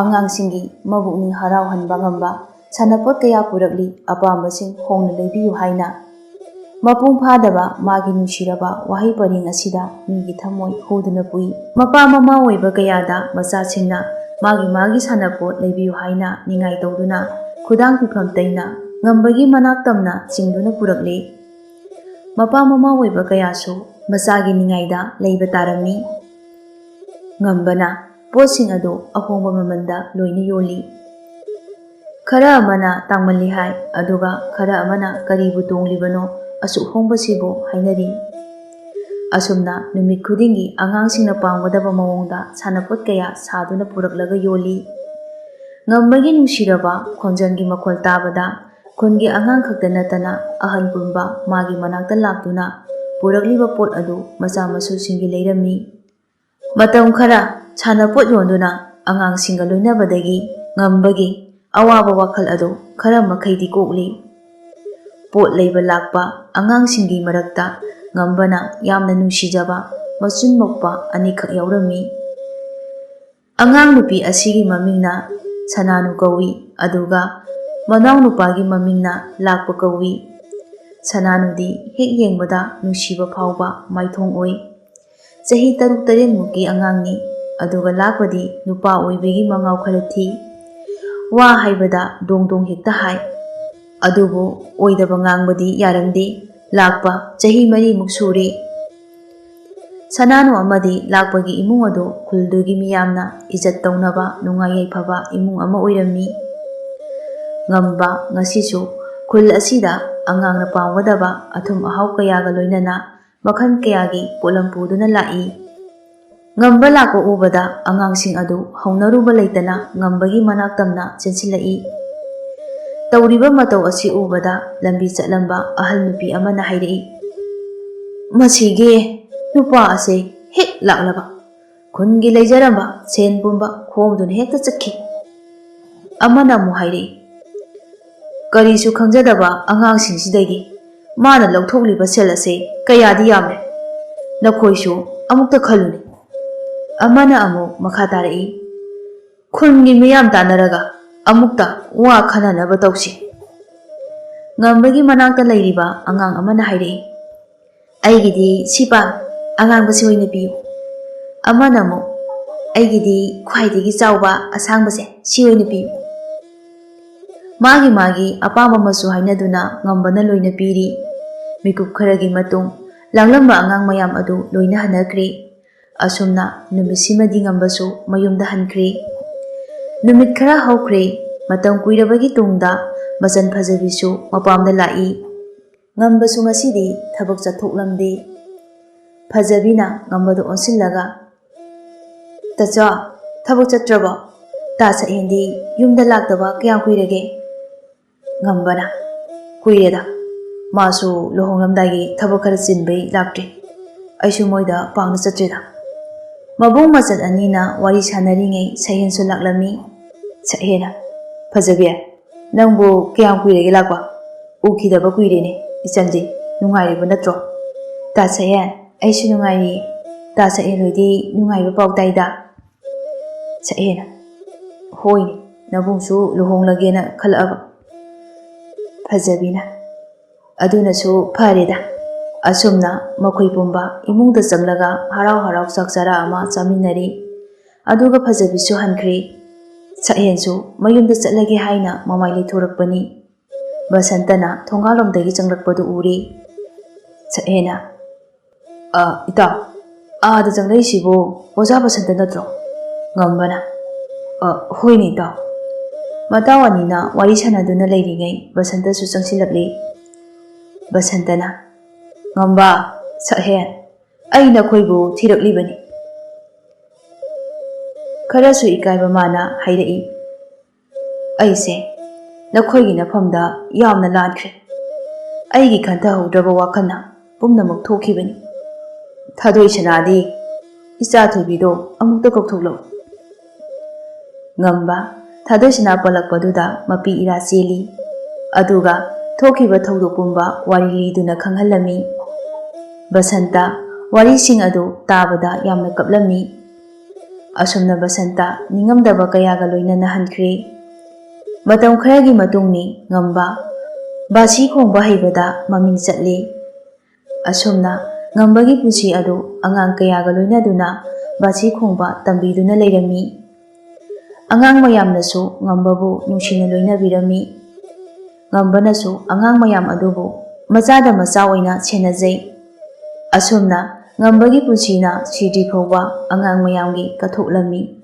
ꯑꯉꯥꯡꯁꯤꯡꯒꯤ ꯃꯕꯨꯛꯅꯤꯡ ꯍꯔꯥꯎꯍꯟꯕ ꯉꯝꯕ ꯁꯥꯟꯅꯄꯣꯠ ꯀꯌꯥ ꯄꯨꯔꯛꯂꯤ, ꯑꯄꯥꯝꯕꯁꯤꯡ ꯍꯣꯡꯅ ꯂꯩꯕꯤꯌꯨ ꯍꯥꯏꯅ꯫ ꯃꯄꯨꯡ ꯐꯥꯗꯕ ꯃꯥꯒꯤ ꯅꯨꯡꯁꯤꯔꯕ ꯋꯥꯍꯩ ꯄꯔꯦꯡ ꯑꯁꯤꯗ ꯃꯤꯒꯤ ꯊꯃꯣꯏ ꯍꯨꯗꯨꯅ ꯄꯨꯏ꯫ ꯃꯄꯥ ꯃꯃꯥ ꯑꯣꯏꯕ ꯀꯌꯥꯗ ꯃꯆꯥꯁꯤꯡꯅ ꯃꯥꯒꯤ ꯃꯥꯒꯤ ꯁꯥꯟꯅꯄꯣꯠ ꯂꯩꯕꯤꯌꯨ ꯍꯥꯏꯅ ꯅꯤꯡꯉꯥꯏ ꯇꯧꯗꯨꯅ ꯈꯨꯗꯥꯡ ꯄꯤꯐꯝ ꯇꯩꯅ ꯉꯝꯕꯒꯤ ꯃꯅꯥꯛ ꯇꯝꯅ ꯆꯤꯡꯗꯨꯅ ꯄꯨꯔꯛꯂꯤ꯫ ꯃꯄꯥ ꯃꯃꯥ ꯑꯣꯏꯕ ꯀꯌꯥꯁꯨ ꯃꯆꯥꯒꯤ ꯅꯤꯡꯉꯥꯏꯗ ꯂꯩꯕ ꯇꯥꯔꯝꯃꯤ꯫ ꯉꯝꯕꯅ ꯄꯣꯠꯁꯤꯡ ꯑꯗꯨ ꯑꯍꯣꯡꯕ ꯃꯃꯜꯗ ꯂꯣꯏꯅ ꯌꯣꯜꯂꯤ꯫ ꯈꯔ ꯑꯃꯅ ꯇꯥꯡꯃꯜꯂꯤ ꯍꯥꯏ, ꯑꯗꯨꯒ ꯈꯔ ꯑꯃꯅ "ꯀꯔꯤꯕꯨ ꯇꯣꯡꯂꯤꯕꯅꯣ ꯑꯁꯨꯛ ꯍꯣꯡꯕꯁꯤꯕꯨ?" ꯍꯥꯏꯅꯔꯤ꯫ ꯑꯁꯨꯝꯅ ꯅꯨꯃꯤꯠ ꯈꯨꯗꯤꯡꯒꯤ ꯑꯉꯥꯡꯁꯤꯡꯅ ꯄꯥꯝꯒꯗꯕ ꯃꯑꯣꯡꯗ ꯁꯥꯟꯅꯄꯣꯠ ꯀꯌꯥ ꯁꯥꯗꯨꯅ ꯄꯨꯔꯛꯂꯒ ꯌꯣꯜꯂꯤ꯫ ꯉꯝꯕꯒꯤ ꯅꯨꯡꯁꯤꯔꯕ ꯈꯣꯟꯖꯦꯜꯒꯤ ꯃꯈꯣꯜ ꯇꯥꯕꯗ ꯈꯨꯟꯒꯤ ꯑꯉꯥꯡ ꯈꯛꯇ ꯅꯠꯇꯅ ꯑꯍꯜ ꯄꯨꯝꯕ ꯃꯥꯒꯤ ꯃꯅꯥꯛꯇ ꯂꯥꯛꯇꯨꯅ ꯄꯨꯔꯛꯂꯤꯕ ꯄꯣꯠ ꯑꯗꯨ ꯃꯆꯥ ꯃꯁꯨꯁꯤꯡꯒꯤ ꯂꯩꯔꯝꯃꯤ꯫ ꯃꯇꯝ ꯈꯔ ꯁꯥꯟꯅꯄꯣꯠ ꯌꯣꯟꯗꯨꯅ ꯑꯉꯥꯡꯁꯤꯡꯒ ꯂꯣꯏꯅꯕꯗꯒꯤ ꯉꯝꯕꯒꯤ ꯑꯋꯥꯕ ꯋꯥꯈꯜ ꯑꯗꯨ ꯈꯔ ꯃꯈꯩꯗꯤ ꯀꯣꯛꯂꯤ꯫ ꯄꯣꯠ ꯂꯩꯕ ꯂꯥꯛꯄ ꯑꯉꯥꯡꯁꯤꯡꯒꯤ ꯃꯔꯛꯇ ꯉꯝꯕꯅ ꯌꯥꯝꯅ ꯅꯨꯡꯁꯤꯖꯕ ꯃꯆꯤꯟ ꯃꯧꯄꯥ ꯑꯅꯤꯈꯛ ꯌꯥꯎꯔꯝꯃꯤ꯫ ꯑꯉꯥꯡ ꯅꯨꯄꯤ ꯑꯁꯤꯒꯤ ꯃꯃꯤꯡꯅ ꯁꯅꯥꯅꯨ ꯀꯧꯏ, ꯑꯗꯨꯒ ꯃꯅꯥꯎ ꯅꯨꯄꯥꯒꯤ ꯃꯃꯤꯡꯅ ꯂꯥꯛꯄ ꯀꯧꯏ꯫ ꯁꯅꯥꯅꯨꯗꯤ ꯍꯦꯛ ꯌꯦꯡꯕꯗ ꯅꯨꯡꯁꯤꯕ ꯐꯥꯎꯕ ꯃꯥꯏꯊꯣꯡ ꯑꯣꯏ꯫ ꯆꯍꯤ ꯇꯔꯨꯛ ꯇꯔꯦꯠꯃꯨꯛꯀꯤ ꯑꯉꯥꯡꯅꯤ꯫ ꯑꯗꯨꯒ ꯂꯥꯛꯄꯗꯤ ꯅꯨꯄꯥ ꯑꯣꯏꯕꯒꯤ ꯃꯉꯥꯎ ꯈꯔ ꯊꯤ꯫ ꯋꯥ ꯍꯥꯏꯕꯗ ꯗꯣꯡ ꯗꯣꯡ ꯍꯦꯛꯇ ꯍꯥꯏ꯫ ꯑꯗꯨꯕꯨ ꯑꯣꯏꯗꯕ ꯉꯥꯡꯕꯗꯤ ꯌꯥꯔꯝꯗꯦ꯫ ꯂꯥꯛꯄ ꯆꯍꯤ ꯃꯔꯤꯃꯨꯛ ꯁꯨꯔꯦ꯫ ꯁꯅꯥꯅꯨ ꯑꯃꯗꯤ ꯂꯥꯛꯄꯒꯤ ꯏꯃꯨꯡ ꯑꯗꯨ ꯈꯨꯜꯗꯨꯒꯤ ꯃꯤꯌꯥꯝꯅ ꯏꯖꯠ ꯇꯧꯅꯕ ꯅꯨꯡꯉꯥꯏ ꯌꯥꯏꯐꯕ ꯏꯃꯨꯡ ꯑꯃ ꯑꯣꯏꯔꯝꯃꯤ꯫ ꯉꯝꯕ ꯉꯁꯤꯁꯨ ꯈꯨꯜ ꯑꯁꯤꯗ ꯑꯉꯥꯡꯅ ꯄꯥꯝꯒꯗꯕ ꯑꯊꯨꯝ ꯑꯍꯥꯎ ꯀꯌꯥꯒ ꯂꯣꯏꯅꯅ ꯃꯈꯜ ꯀꯌꯥꯒꯤ ꯄꯣꯠꯂꯝ ꯄꯨꯗꯨꯅ ꯂꯥꯛꯏ꯫ ꯉꯝꯕ ꯂꯥꯛꯄ ꯎꯕꯗ ꯑꯉꯥꯡꯁꯤꯡ ꯑꯗꯨ ꯍꯧꯅꯔꯨꯕ ꯂꯩꯇꯅ ꯉꯝꯕꯒꯤ ꯃꯅꯥꯛ ꯇꯝꯅ ꯆꯦꯟꯁꯤꯜꯂꯛꯏ꯫ ꯇꯧꯔꯤꯕ ꯃꯇꯧ ꯑꯁꯤ ꯎꯕꯗ ꯂꯝꯕꯤ ꯆꯠꯂꯝꯕ ꯑꯍꯜ ꯅꯨꯄꯤ ꯑꯃꯅ ꯍꯥꯏꯔꯛꯏ, "ꯃꯁꯤꯒꯤ ꯅꯨꯄꯥ ꯑꯁꯤ ꯍꯦꯛ ꯂꯥꯛꯂꯕ ꯈꯨꯟꯒꯤ ꯂꯩꯖꯔꯝꯕ ꯁꯦꯟ ꯄꯨꯝꯕ ꯈꯣꯝꯗꯨꯅ ꯍꯦꯛꯇ ꯆꯠꯈꯤ"꯫ ꯑꯃꯅ ꯑꯃꯨꯛ ꯍꯥꯏꯔꯛꯏ, "ꯀꯔꯤꯁꯨ ꯈꯪꯖꯗꯕ ꯑꯉꯥꯡꯁꯤꯡꯁꯤꯗꯒꯤ ꯃꯥꯅ ꯂꯧꯊꯣꯛꯂꯤꯕ ꯁꯦꯜ ꯑꯁꯤ ꯀꯌꯥꯗꯤ ꯌꯥꯝꯂꯦ꯫ ꯅꯈꯣꯏꯁꯨ ꯑꯃꯨꯛꯇ ꯈꯜꯂꯨꯅꯦ"꯫ ꯑꯃꯅ ꯑꯃꯨꯛ ꯃꯈꯥ ꯇꯥꯔꯛꯏ, "ꯈꯨꯟꯒꯤ ꯃꯤꯌꯥꯝ ꯇꯥꯟꯅꯔꯒ ꯑꯃꯨꯛꯇ ꯋꯥ ꯈꯟꯅꯅꯕ ꯇꯧꯁꯤ"꯫ ꯉꯝꯕꯒꯤ ꯃꯅꯥꯛꯇ ꯂꯩꯔꯤꯕ ꯑꯉꯥꯡ ꯑꯃꯅ ꯍꯥꯏꯔꯛꯏ, "ꯑꯩꯒꯤꯗꯤ ꯁꯤ ꯄꯥꯝꯃꯤ, ꯑꯉꯥꯡꯕꯁꯤ ꯑꯣꯏꯅ ꯄꯤꯌꯨ"꯫ ꯑꯃꯅ ꯑꯃꯨꯛ, "ꯑꯩꯒꯤꯗꯤ ꯈ꯭ꯋꯥꯏꯗꯒꯤ ꯆꯥꯎꯕ ꯑꯁꯥꯡꯕꯁꯦ ꯁꯤ ꯑꯣꯏꯅ ꯄꯤꯌꯨ"꯫ ꯃꯥꯒꯤ ꯃꯥꯒꯤ ꯑꯄꯥꯝꯕ ꯃꯆꯨ ꯍꯥꯏꯅꯗꯨꯅ ꯉꯝꯕꯅ ꯂꯣꯏꯅ ꯄꯤꯔꯤ꯫ ꯃꯤꯀꯨꯞ ꯈꯔꯒꯤ ꯃꯇꯨꯡ ꯂꯥꯡꯂꯝꯕ ꯑꯉꯥꯡ ꯃꯌꯥꯝ ꯑꯗꯨ ꯂꯣꯏꯅ ꯍꯟꯅꯈ꯭ꯔꯦ꯫ ꯑꯁꯨꯝꯅ ꯅꯨꯃꯤꯠꯁꯤꯃꯗꯤ ꯉꯝꯕꯁꯨ ꯃꯌꯨꯝꯗ ꯍꯟꯈ꯭ꯔꯦ꯫ ꯅꯨꯃꯤꯠ ꯈꯔ ꯍꯧꯈ꯭ꯔꯦ꯫ ꯃꯇꯝ ꯀꯨꯏꯔꯕꯒꯤ ꯇꯨꯡꯗ ꯃꯆꯟ ꯐꯖꯕꯤꯁꯨ ꯃꯄꯥꯝꯗ ꯂꯥꯛꯏ꯫ ꯉꯝꯕꯁꯨ ꯉꯁꯤꯗꯤ ꯊꯕꯛ ꯆꯠꯊꯣꯛꯂꯝꯗꯦ꯫ ꯐꯖꯕꯤꯅ ꯉꯝꯕꯗ ꯑꯣꯟꯁꯤꯜꯂꯒ, "ꯇꯥꯆꯧ, ꯊꯕꯛ ꯆꯠꯇ꯭ꯔꯕꯣ? ꯇꯥ ꯁꯛꯍꯦꯟꯗꯤ ꯌꯨꯝꯗ ꯂꯥꯛꯇꯕ ꯀꯌꯥꯝ ꯀꯨꯏꯔꯒꯦ?" ꯉꯝꯕꯅ, "ꯀꯨꯏꯔꯦꯗ, ꯃꯥꯁꯨ ꯂꯨꯍꯣꯡꯂꯝꯗꯥꯏꯒꯤ ꯊꯕꯛ ꯈꯔ ꯆꯤꯟꯕꯩ ꯂꯥꯛꯇ꯭ꯔꯤ꯫ ꯑꯩꯁꯨ ꯃꯣꯏꯗ ꯄꯥꯛꯅ ꯆꯠꯇ꯭ꯔꯤꯗ"꯫ ꯃꯕꯨꯡ ꯃꯆꯟ ꯑꯅꯤꯅ ꯋꯥꯔꯤ ꯁꯥꯟꯅꯔꯤꯉꯩ ꯁꯛꯍꯦꯟꯁꯨ ꯂꯥꯛꯂꯝꯃꯤ꯫ ꯁꯛꯍꯦꯟꯅ, "ꯐꯖꯕꯤ, ꯅꯪꯕꯨ ꯀꯌꯥꯝ ꯀꯨꯏꯔꯒꯦ ꯂꯥꯛꯄ? ꯎꯈꯤꯗꯕ ꯀꯨꯏꯔꯦꯅꯦ ꯏꯆꯟꯗꯤ, ꯅꯨꯡꯉꯥꯏꯔꯤꯕ ꯅꯠꯇ꯭ꯔꯣ?" ꯇꯥ ꯁꯛꯍꯦꯟ, "ꯑꯩꯁꯨ ꯅꯨꯡꯉꯥꯏꯔꯤꯌꯦ꯫ ꯇꯥ ꯁꯛꯍꯦꯟ ꯍꯣꯏꯗꯤ ꯅꯨꯡꯉꯥꯏꯕ ꯄꯥꯎ ꯇꯥꯏꯗ"꯫ ꯁꯛꯍꯦꯟꯅ, "ꯍꯣꯏꯅꯦ, ꯅꯕꯨꯡꯁꯨ ꯂꯨꯍꯣꯡꯂꯒꯦꯅ ꯈꯜꯂꯛꯑꯕ"꯫ ꯐꯖꯕꯤꯅ, "ꯑꯗꯨꯅꯁꯨ ꯐꯔꯦꯗ"꯫ ꯑꯁꯨꯝꯅ ꯃꯈꯣꯏ ꯄꯨꯝꯕ ꯏꯃꯨꯡꯗ ꯆꯪꯂꯒ ꯍꯔꯥꯎ ꯍꯔꯥꯎ ꯆꯥꯛ ꯆꯔꯥ ꯑꯃ ꯆꯥꯃꯤꯟꯅꯔꯤ꯫ ꯑꯗꯨꯒ ꯐꯖꯕꯤꯁꯨ ꯍꯟꯈ꯭ꯔꯦ꯫ ꯁꯛꯍꯦꯟꯁꯨ ꯃꯌꯨꯝꯗ ꯆꯠꯂꯒꯦ ꯍꯥꯏꯅ ꯃꯃꯥꯏ ꯂꯩꯊꯣꯔꯛꯄꯅꯤ꯫ ꯕꯁꯟꯇꯅ ꯊꯣꯡꯒꯥꯜꯂꯣꯝꯗꯒꯤ ꯆꯪꯂꯛꯄꯗꯨ ꯎꯔꯦ꯫ ꯁꯛꯍꯦꯟꯅ, "ꯑ, ꯏꯇꯥꯎ, ꯑꯥꯗ ꯆꯪꯂꯛꯏꯁꯤꯕꯨ ꯑꯣꯖꯥ ꯕꯁꯟꯇ ꯅꯠꯇ꯭ꯔꯣ?" ꯉꯝꯕꯅ, "ꯑ, ꯍꯣꯏꯅꯦ ꯏꯇꯥꯎ꯫" ꯃꯇꯥꯎ ꯑꯅꯤꯅ ꯋꯥꯔꯤ ꯁꯥꯟꯅꯗꯨꯅ ꯂꯩꯔꯤꯉꯩ ꯕꯁꯟꯇꯁꯨ ꯆꯪꯁꯤꯜꯂꯛꯂꯦ꯫ ꯕꯁꯟꯇꯅ, "ꯉꯝꯕ, ꯁꯛꯍꯦꯟ, ꯑꯩ ꯅꯈꯣꯏꯕꯨ ꯊꯤꯔꯛꯂꯤꯕꯅꯤ꯫" ꯈꯔꯁꯨ ꯏꯀꯥꯏꯕ ꯃꯥꯅ ꯍꯥꯏꯔꯛꯏ, "ꯑꯩꯁꯦ ꯅꯈꯣꯏꯒꯤ ꯅꯐꯝꯗ ꯌꯥꯝꯅ ꯂꯥꯟꯈ꯭ꯔꯦ꯫ ꯑꯩꯒꯤ ꯈꯟꯊꯍꯧꯗ꯭ꯔꯕ ꯋꯥꯈꯜꯅ ꯄꯨꯝꯅꯃꯛ ꯊꯣꯛꯈꯤꯕꯅꯤ꯫ ꯊꯥꯗꯣꯏ ꯁꯅꯥꯗꯤ, ꯏꯆꯥ ꯊꯣꯏꯕꯤꯗꯣ ꯑꯃꯨꯛꯇ ꯀꯧꯊꯣꯛꯂꯛꯎ꯫" ꯉꯝꯕ ꯊꯥꯗꯣꯏ ꯁꯅꯥ ꯄꯜꯂꯛꯄꯗꯨꯗ ꯃꯄꯤ ꯏꯔꯥ ꯆꯦꯜꯂꯤ꯫ ꯑꯗꯨꯒ ꯊꯣꯛꯈꯤꯕ ꯊꯧꯗꯣꯛ ꯄꯨꯝꯕ ꯋꯥꯔꯤ ꯂꯤꯗꯨꯅ ꯈꯪꯍꯜꯂꯝꯃꯤ꯫ ꯕꯁꯟꯇ ꯋꯥꯔꯤꯁꯤꯡ ꯑꯗꯨ ꯇꯥꯕꯗ ꯌꯥꯝꯅ ꯀꯞꯂꯝꯃꯤ꯫ ꯑꯁꯨꯝꯅ ꯕꯁꯟꯇ ꯅꯤꯡꯉꯝꯗꯕ ꯀꯌꯥꯒ ꯂꯣꯏꯅꯅ ꯍꯟꯈ꯭ꯔꯦ꯫ ꯃꯇꯝ ꯈꯔꯒꯤ ꯃꯇꯨꯡꯅꯤ ꯉꯝꯕ ꯕꯥꯁꯤ ꯈꯣꯡꯕ ꯍꯩꯕꯗ ꯃꯃꯤꯡ ꯆꯠꯂꯤ꯫ ꯑꯁꯨꯝꯅ ꯉꯝꯕꯒꯤ ꯄꯨꯟꯁꯤ ꯑꯗꯨ ꯑꯉꯥꯡ ꯀꯌꯥꯒ ꯂꯣꯏꯅꯗꯨꯅ ꯕꯥꯁꯤ ꯈꯣꯡꯕ ꯇꯝꯕꯤꯗꯨꯅ ꯂꯩꯔꯝꯃꯤ꯫ ꯑꯉꯥꯡ ꯃꯌꯥꯝꯅꯁꯨ ꯉꯝꯕꯕꯨ ꯅꯨꯡꯁꯤꯅ ꯂꯣꯏꯅꯕꯤꯔꯝꯃꯤ꯫ ꯉꯝꯕꯅꯁꯨ ꯑꯉꯥꯡ ꯃꯌꯥꯝ ꯑꯗꯨꯕꯨ ꯃꯆꯥꯗ ꯃꯆꯥ ꯑꯣꯏꯅ ꯁꯦꯟꯅꯖꯩ꯫ ꯑꯁꯨꯝꯅ ꯉꯝꯕꯒꯤ ꯄꯨꯟꯁꯤꯅ ꯁꯤꯗ꯭ꯔꯤ ꯐꯥꯎꯕ ꯑꯉꯥꯡ ꯃꯌꯥꯝꯒꯤ ꯀꯠꯊꯣꯛꯂꯝꯃꯤ꯫